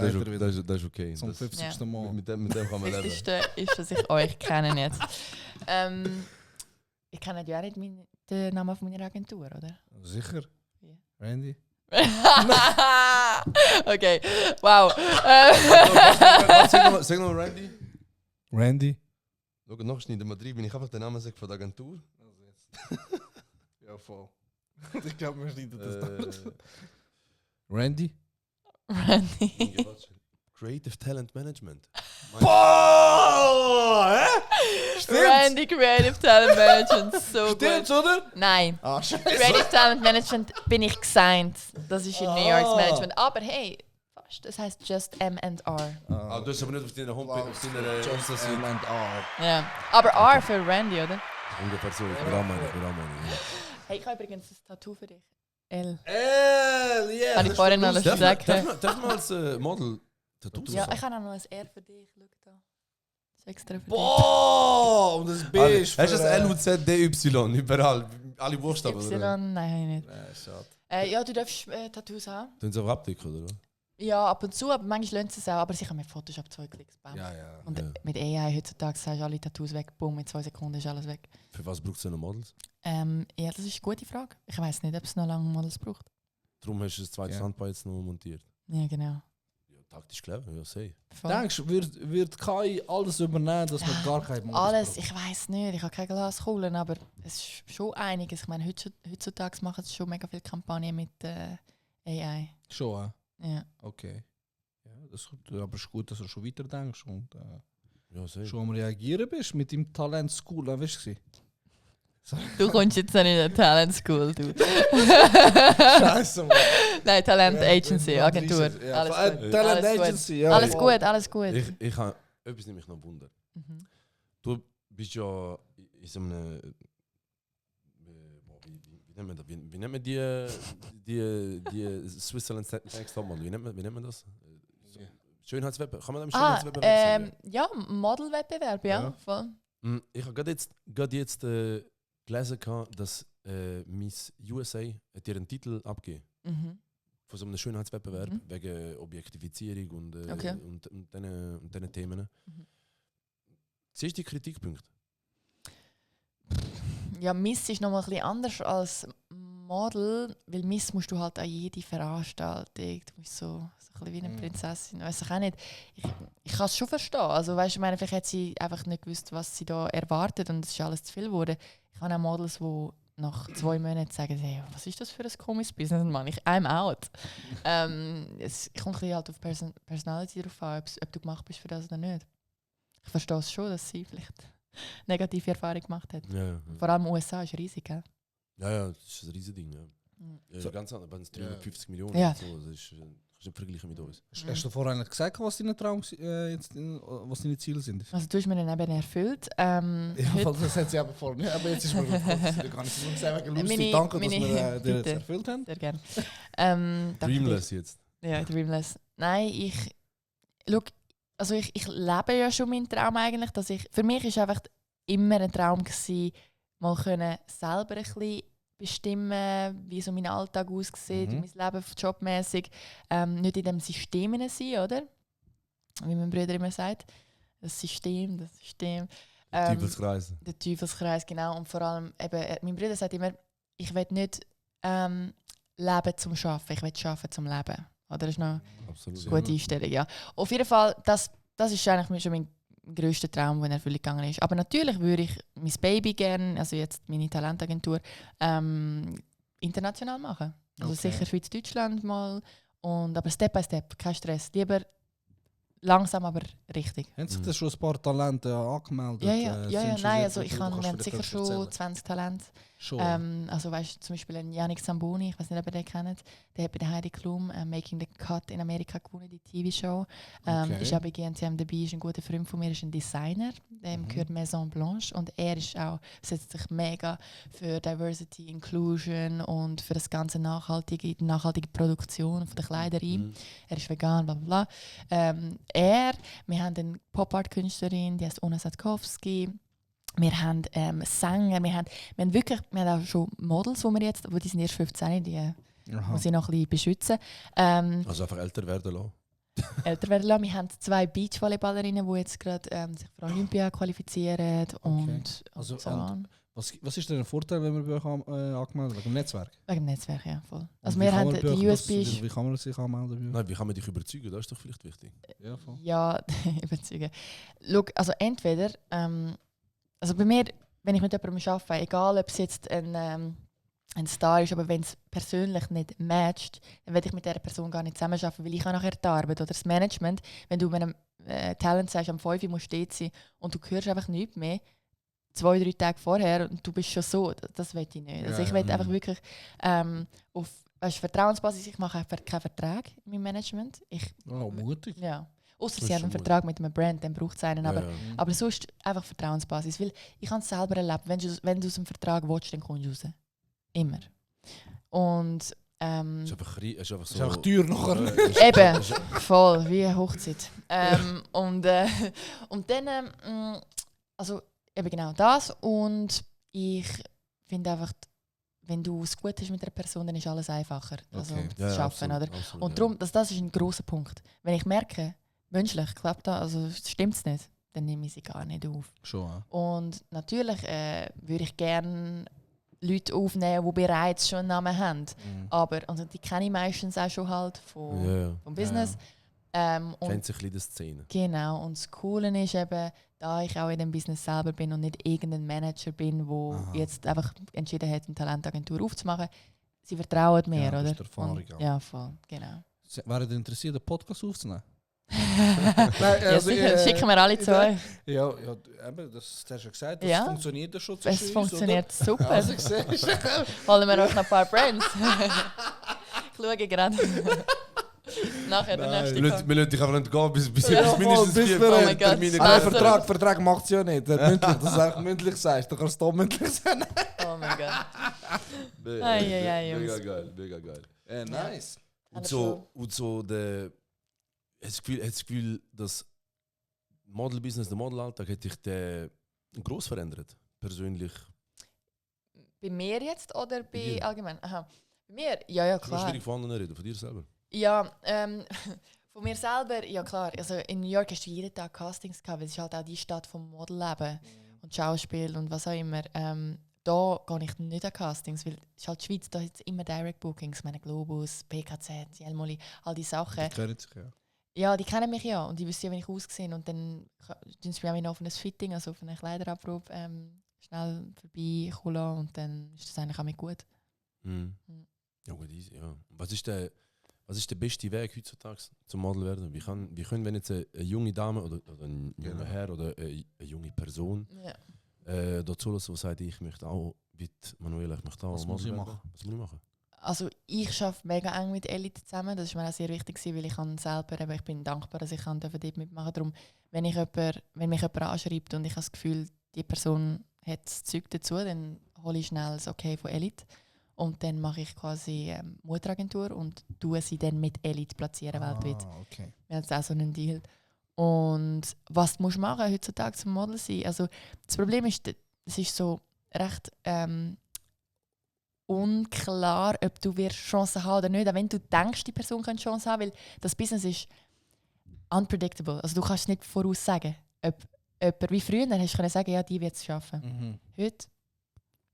S3: okay.
S4: Zum 50.
S1: Ja.
S4: Mal.
S3: Mit dem kann man
S1: Das
S3: leben.
S1: Wichtigste ist, dass ich euch kenne jetzt. Ich kenne ja auch nicht den Namen von meiner Agentur, oder?
S4: Sicher?
S1: Ja.
S4: Randy?
S1: Okay, wow.
S3: Sag mal, Randy.
S4: Randy?
S3: Schau, noch schneiden wir rein, wenn ich einfach den Namen sage von der Agentur.
S4: Ja, voll. Ich glaube, wir schneiden das Randy?
S1: Randy.
S3: Creative Talent Management.
S4: Boah! Hä?
S1: Randy Creative Talent Management, so
S4: Stimmt's,
S1: gut.
S4: oder?
S1: Nein.
S4: Ah, scheiße.
S1: Creative Talent Management bin ich gesigned. Das ist in New York's Management. Aber hey, fast. Das heißt just M&R.
S3: Ah, du hast aber nicht auf deiner Homepage, auf deiner Insta-Seite.
S1: Ja. Aber R für Randy, oder?
S3: Ungefähr so, ich bin auch meine.
S1: Hey, ich habe übrigens ein Tattoo für dich. L.
S4: Yeah!
S1: Habe ich vorhin noch alles gesagt?
S3: Darf man als Model Tattoos
S1: Ja,
S3: machen?
S1: ich habe auch noch ein R für dich. Schau da. Das ist extra für dich.
S4: Boah! Und das B ist
S3: Hast du das L, U, Z, D, Y überall? Alle Buchstaben,
S1: Y?
S3: oder?
S1: Nein, habe ich nicht.
S4: Schade.
S1: Ja, du darfst Tattoos haben.
S3: Tun sie auch abdecken, oder?
S1: Ja, ab und zu, aber manchmal lernen sie es auch. Aber sicher mit Photoshop 2 Klicks. Bam.
S4: Ja.
S1: Und
S3: Ja.
S1: mit AI heutzutage sagst du alle Tattoos weg, boom, in 2 Sekunden ist alles weg.
S3: Für was braucht es denn Models?
S1: Ja, das ist eine gute Frage. Ich weiß nicht, ob es noch lange Models braucht.
S3: Darum hast du das zweite
S4: Ja.
S3: Standbein jetzt noch montiert.
S1: Ja, genau.
S3: Ja, taktisch clever, ja, sehe.
S1: Voll.
S4: Denkst du, wird KI alles übernehmen, dass man gar kein Modus
S1: Alles,
S4: braucht?
S1: ich weiß nicht, ich habe keine Glaskugel, aber es ist schon einiges. Ich meine, heutzutage machen sie schon mega viele Kampagnen mit AI.
S4: Schon,
S1: Ja.
S4: okay. Ja, das ist aber ist gut, dass du schon weiter denkst und
S3: Ja, sehe.
S4: schon am Reagieren bist mit deinem Talent School, weißt du?
S1: Du kommst jetzt nicht in eine Talent School, du.
S4: Scheiße, Mann.
S1: Nein, Talent
S4: Ja,
S1: Agency,
S4: ja,
S1: Agentur.
S4: ja,
S1: Alles gut.
S4: Talent
S1: Alles gut.
S4: Agency, ja.
S1: Alles gut, alles gut.
S3: Ich habe etwas nämlich noch Wunder.
S1: Mhm.
S3: Du bist ja in so einem. Wie nennt man das? Wie nennt man die Switzerland Next Topmodel? Wie nennt man das? Schönheitswettbewerb? Kann man das Schönheitswettbewerb sagen?
S1: Ja, Modelwettbewerb, ja.
S4: Ja.
S1: Voll.
S3: Ich habe gerade jetzt gelesen, dass Miss USA hat ihr einen Titel abgegeben
S1: Mhm.
S3: von so einem Schönheitswettbewerb
S1: Mhm.
S3: wegen Objektifizierung und
S1: Okay.
S3: diesen Themen.
S1: Mhm.
S3: Siehst du die Kritikpunkte?
S1: Ja, Miss ist nochmal ein bisschen anders als Model, weil Miss musst du halt an jede Veranstaltung, du musst so ein bisschen wie eine Prinzessin, weiß ich auch nicht. Ich kann es schon verstehen, also weißt du, ich meine, vielleicht hat sie einfach nicht gewusst, was sie da erwartet und es ist alles zu viel geworden. Ich habe auch Models, die nach 2 Monaten sagen, hey, was ist das für ein komisches Business, Mann? I'm out. Es kommt ein bisschen halt auf Personality drauf an, ob du gemacht bist für das oder nicht. Ich verstehe es schon, dass sie vielleicht negative Erfahrungen gemacht hat.
S3: Ja, ja.
S1: Vor allem USA ist riesig, gell?
S3: Ja, das ist ein riesiges Ding. Ja. Ja,
S2: So.
S3: ganz anders, wenn es 350 Millionen
S1: Ja.
S3: und so, das ist, kannst du nicht vergleichen mit uns.
S4: Hast du vorher eigentlich gesagt, was deine was deine Ziele sind?
S1: Also du hast mir dann eben erfüllt.
S2: Ja,
S1: Heute-
S2: das hat sie aber vorhin nicht. Aber jetzt ist mir gar nicht so gesagt, wegen lustig.
S1: Meine-
S2: Danke, dass
S1: meine-
S2: wir dir das
S1: bitte.
S2: erfüllt haben.
S1: Sehr gerne. Danke dir.
S3: Dreamless jetzt.
S1: Ja, Dreamless. Nein, ich lebe ja schon meinen Traum eigentlich. Für mich war einfach immer ein Traum gewesen, mal können selber ein bisschen bestimmen, wie so mein Alltag aussieht,
S2: Mhm.
S1: mein Leben jobmäßig. Nicht in dem System sein, oder? Wie mein Bruder immer sagt. Das System.
S3: Teufelskreis.
S1: Der Teufelskreis, genau. Und vor allem, mein Bruder sagt immer, ich will nicht leben zum Arbeiten, ich will arbeiten zum Leben. Oder das ist noch
S3: Absolut.
S1: eine gute Einstellung, ja. Auf jeden Fall, das ist eigentlich schon mein grösster Traum, der in Erfüllung gegangen ist. Aber natürlich würde ich mein Baby gerne, also jetzt meine Talentagentur, international machen. Also
S2: Okay.
S1: sicher Schweiz-Deutschland mal. Aber Step by Step, kein Stress. Lieber langsam, aber richtig.
S4: Haben sich das schon ein paar Talente angemeldet?
S1: Ja,
S4: Sind schon
S1: nein,
S4: sehr
S1: also
S4: gut?
S1: wir
S4: Du
S1: haben
S4: kannst
S1: sicher
S4: vielleicht
S1: schon
S4: erzählen.
S1: 20 Talente.
S4: Schon.
S1: Also weißt du, zum Beispiel ein Yannick Zamboni, ich weiß nicht, ob ihr den kennt, der hat bei der Heidi Klum Making the Cut in Amerika gewonnen, die TV-Show.
S2: Okay.
S1: Ist auch bei GNTM dabei, ist ein guter Freund von mir, ist ein Designer, dem gehört Maison Blanche und er ist auch, setzt sich mega für Diversity, Inclusion und für das ganze nachhaltige Produktion von der Kleider ein.
S3: Mhm.
S1: Er ist vegan, bla bla bla. Wir haben eine Pop-Art-Künstlerin, die heißt Ona Sadkowski. Wir haben Sänger, wir haben auch schon Models, die sind erst 15, die muss ich noch ein bisschen beschützen.
S3: Also einfach älter werden lassen.
S1: Älter werden lassen. Wir haben 2 Beachvolleyballerinnen, die jetzt gerade sich für Olympia qualifizieren. Und
S4: Also,
S1: so
S4: und-
S1: an.
S4: Was ist denn ein Vorteil, wenn man bei euch angemeldet wegen dem Netzwerk?
S1: Wegen dem Netzwerk, ja, voll.
S4: Und
S1: Also
S4: wie
S1: wir
S4: kann
S1: haben
S4: man bei euch
S1: die
S4: das-
S1: USB ist
S4: Wie kann man sich anmelden bei euch?
S3: Nein, wie kann man dich überzeugen? Das ist doch vielleicht wichtig.
S4: Ja, voll.
S1: ja überzeugen. Schau, also entweder, also bei mir, wenn ich mit jemandem arbeite, egal ob es jetzt ein Star ist, aber wenn es persönlich nicht matcht, dann werde ich mit dieser Person gar nicht zusammenarbeiten, weil ich habe nachher die Arbeit oder das Management, wenn du einem Talent sagst, am 5 Uhr musst du dort sein und du hörst einfach nichts mehr, 2-3 Tage vorher und du bist schon so, das will ich nicht. Also
S2: Ja,
S1: ich will
S3: ja.
S1: einfach wirklich auf Vertrauensbasis, ich mache einfach keinen Vertrag mit meinem Management.
S4: Oh, mutig.
S1: Ja. Ausser
S3: Das
S1: sie
S3: ist
S1: haben
S3: schon
S1: einen
S3: gut.
S1: Vertrag mit einem Brand, dann braucht es einen. Aber,
S3: Ja, ja.
S1: aber sonst einfach Vertrauensbasis. Weil ich habe es selber erlebt, wenn du aus dem Vertrag willst, dann kommst du raus. Immer. Und
S3: Es ist einfach, es ist einfach so.
S2: Ist auch teuer nachher.
S1: eben, voll, wie eine Hochzeit. Und dann, also eben genau das. Und ich finde einfach, wenn du es gut hast mit einer Person, dann ist alles einfacher. Also
S4: Okay.
S1: das Schaffen,
S3: absolut,
S1: oder?
S3: absolut,
S1: Und
S3: ja.
S1: darum, das ist ein grosser Punkt. Wenn ich merke, menschlich klappt das, also stimmt es nicht, dann nehme ich sie gar nicht auf.
S4: Schon, ja.
S1: Und natürlich würde ich gerne Leute aufnehmen, die bereits schon einen Namen haben.
S4: Mhm.
S1: Aber also die kenne ich meistens auch schon halt vom
S3: Ja,
S1: Business. Und
S3: kennt sich ein bisschen die Szene.
S1: genau, und das Coole ist eben, da ich auch in dem Business selber bin und nicht irgendein Manager bin, der
S4: Aha.
S1: jetzt einfach entschieden hat, eine Talentagentur aufzumachen, sie vertrauen mir,
S4: Ja, das
S1: oder?
S4: ist die Erfahrung,
S1: Und,
S4: ja.
S1: ja, voll, genau.
S4: Wären ihr interessiert, einen Podcast aufzunehmen?
S2: Nein,
S1: Ja,
S2: also,
S1: sicher, schicken wir alle zu euch.
S2: Ja, eben, das hast du ja gesagt, das
S1: Ja.
S2: funktioniert ja schon
S1: Es
S2: zwischen uns,
S1: funktioniert super.
S2: Oder? Also, siehst du.
S1: Holen wir auch noch ein paar Brands. Ich schaue gerade. Nachher der nächste
S3: Wir
S1: kommt.
S3: lassen dich einfach nicht gehen, bis
S2: Ja,
S3: bis mindestens
S2: voll, bis
S3: 4
S2: wir-
S1: Oh mein Gott.
S3: Termine
S2: Ah,
S1: Nein,
S2: nein, Vertrag macht es ja nicht. Mündlich, dass du einfach mündlich sagst, dann kannst du es mündlich sagen.
S1: Oh mein Gott.
S3: Mega
S1: Ei, ei, ei, Jungs.
S3: geil, mega geil.
S2: Nice.
S3: Und so der. Hast du das Gefühl, dass Modelbusiness, der Modelalltag, hat dich gross verändert? Persönlich?
S1: Bei mir jetzt oder bei
S3: dir.
S1: allgemein? Aha. Bei mir? Ja, ja,
S3: Es ist
S1: klar.
S3: schwierig von anderen reden, von dir selber.
S1: Ja, von mir selber, ja klar. Also in New York hast du jeden Tag Castings gehabt, weil es ist halt auch die Stadt vom Modelleben und Schauspiel und was auch immer. Da gehe ich nicht an Castings, weil es ist halt die Schweiz, da hat es immer Direct Bookings, meine Globus, PKZ, Jelmoli, all die Sachen.
S4: Die kennen sich, ja.
S1: Ja, die kennen mich ja und die wissen ja, wie ich aussehe und dann tun sie mich auch noch auf ein Fitting, also auf eine Kleiderabprobe schnell vorbeikommen lassen und dann ist das eigentlich auch mit gut.
S3: Mhm. Ja, gut, easy, ja. Was ist der beste Weg heutzutage zum Model werden? Wie können, wenn jetzt eine junge Dame oder ein junger Herr oder eine junge Person dazu lassen, die sagt, ich möchte auch, wie Manuela, ich möchte auch
S4: Was
S3: Model
S4: muss ich
S3: werden?
S4: machen?
S3: Was muss ich machen?
S1: Also ich arbeite mega eng mit Elite zusammen. Das ist mir auch sehr wichtig, weil ich ich bin dankbar, dass ich dort mitmachen durfte. Darum, wenn mich jemand anschreibt und ich habe das Gefühl, die Person hat das Zeug dazu, dann hole ich schnell das Okay von Elite. Und dann mache ich quasi Mutteragentur und tue sie dann mit Elite platzieren weltweit.
S4: Okay.
S1: Wir haben jetzt auch so einen Deal. Und was musst du machen heutzutage zum Model sein? Also das Problem ist, es ist so recht unklar, ob du Chancen haben oder nicht. Auch wenn du denkst, die Person könnte Chancen haben, weil das Business ist unpredictable. Also du kannst es nicht voraussagen. Ob jemand wie früher hast du sagen, ja, die wird es schaffen. Heute,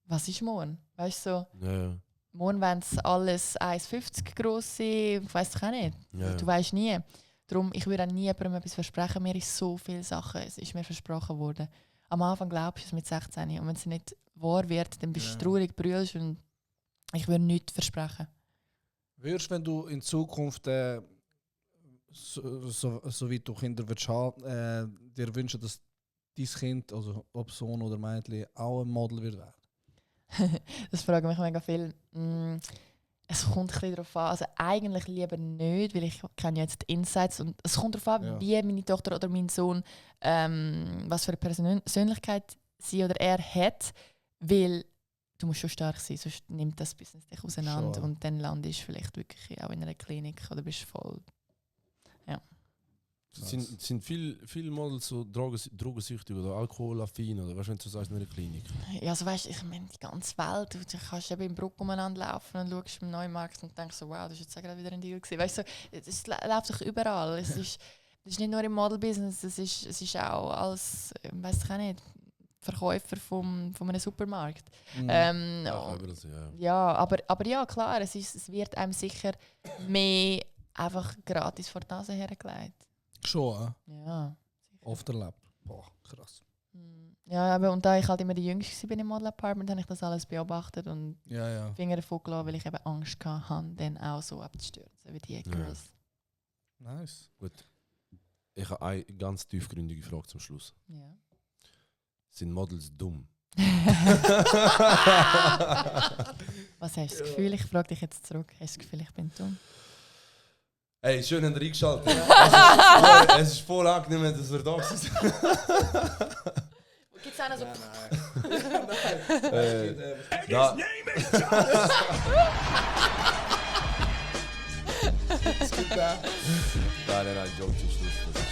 S1: was ist morgen? Weißt du, so,
S3: Ja.
S1: morgen wenn es alles 1,50 groß sind, ich weiss doch auch nicht.
S3: Ja.
S1: Du weißt nie. Darum, ich würde auch nie jemandem etwas versprechen. Mir ist so viele Sachen, es ist mir versprochen worden. Am Anfang glaubst du es mit 16 und wenn es nicht wahr wird, dann bist du traurig, brüllst und ich würde nichts versprechen.
S4: Würdest, wenn du in Zukunft so wie du Kinder willst haben, dir wünschen, dass dein Kind, also ob Sohn oder Mädchen, auch ein Model wird werden?
S1: Das fragen mich mega viel. Es kommt ein bisschen darauf an. Also eigentlich lieber nicht, weil ich kenne jetzt die Insights. Und es kommt darauf an, wie meine Tochter oder mein Sohn, was für eine Persönlichkeit sie oder er hat. Weil du musst schon stark sein, sonst nimmt das Business dich auseinander.
S4: Schon.
S1: Und dann landest du vielleicht wirklich auch in einer Klinik oder bist voll...
S3: Sind viele Models so drogensüchtig oder alkoholaffin oder was, wenn du sagst, in einer Klinik?
S1: Ja, also weißt, ich meine, die ganze Welt, du kannst eben im Bruck umeinander laufen und schaust im Neumarkt und denkst so, wow, das ist jetzt gerade wieder ein Deal gewesen. Weißt du, es läuft doch überall. Es ist nicht nur im Model-Business, es ist auch als, weiss ich auch nicht, Verkäufer von einem Supermarkt. Aber ja, klar, es wird einem sicher mehr einfach gratis vor die Nase hergelegt.
S4: Schon,
S1: Ja.
S4: oft erlebt. Boah, krass.
S1: Ja, aber und da ich halt immer die Jüngste bin im Model-Apartment, habe ich das alles beobachtet und Finger davon gelassen, weil ich eben Angst hatte, dann auch so abzustürzen wie die Girls.
S4: Nice.
S3: Gut. Ich habe eine ganz tiefgründige Frage zum Schluss.
S1: Ja.
S3: Sind Models dumm?
S1: Was hast du das Gefühl? Ich frage dich jetzt zurück. Hast du das Gefühl, ich bin dumm?
S3: Hey, schön, habt ihr eingeschaltet. Es ist voll angenehm, dass wir da sind.
S1: Gibt es auch noch so...
S3: Nein, Joke zum Schluss. Das ist...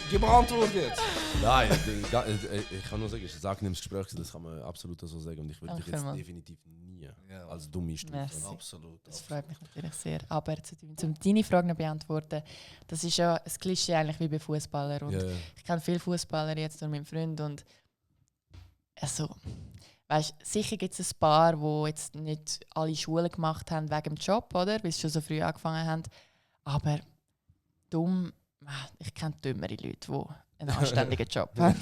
S4: Gib Antwort jetzt.
S3: Nein, ich kann nur sagen, es ist ein angenehmes Gespräch, das kann man absolut so sagen. Und ich würde dich jetzt definitiv nie als dumm einstufen.
S4: Absolut.
S1: Das freut mich natürlich sehr. Aber um deine Frage noch beantworten, das ist ja ein Klischee eigentlich wie bei Fußballern. Und ich kenne viele Fußballer jetzt durch meinen Freund und also, weißt, sicher gibt es ein paar, die jetzt nicht alle Schulen gemacht haben wegen dem Job, oder? Weil sie schon so früh angefangen haben. Aber dumm, ich kenne dümmere Leute, die einen anständigen Job haben.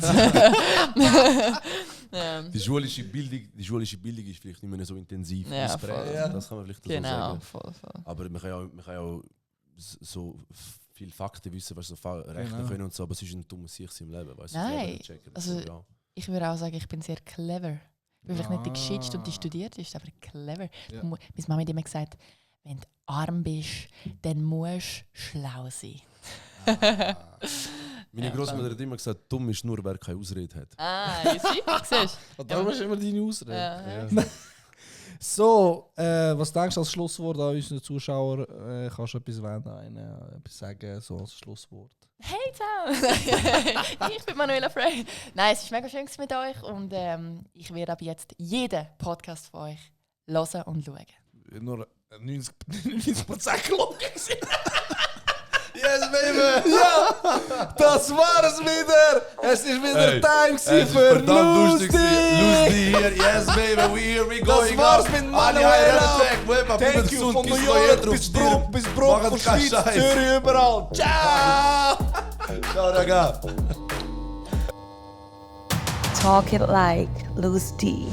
S3: Die schulische Bildung ist vielleicht nicht mehr so intensiv ausprägt. Das kann man vielleicht so sagen.
S1: Voll.
S3: Aber man kann ja auch so viele Fakten wissen, was so rechnen können und so, aber es ist ein dummes Sich im Leben. Weißt,
S1: Nein, also ich würde auch sagen, ich bin sehr clever. Ich bin vielleicht nicht die Geschichte und die studiert ist, aber clever.
S3: Ja.
S1: Meine Mama hat immer gesagt, wenn du arm bist, dann musst du schlau sein.
S3: Meine Großmutter hat immer gesagt, dumm ist nur, wer keine Ausrede hat.
S1: Siehst
S4: du? Darum ist immer deine Ausrede.
S1: Ja.
S4: So, was denkst du als Schlusswort an unsere Zuschauer? Kannst du etwas wenden, etwas sagen, so als Schlusswort?
S1: Hey zusammen! Ich bin Manuela Frey. Nein, es ist mega schön mit euch und ich werde ab jetzt jeden Podcast von euch hören und schauen.
S4: Nur 90% gelungen.
S3: Yes, baby!
S4: Ja! Das war es wieder! Es ist wieder Time für Lustig!
S3: Hier, yes, baby, here
S4: das war's mit Manuela! Thank you von New York bis Bruck, von Schweiz, Zürich, überall! Ciao!
S3: Ciao, Raga!
S5: Talk It Like Loose D.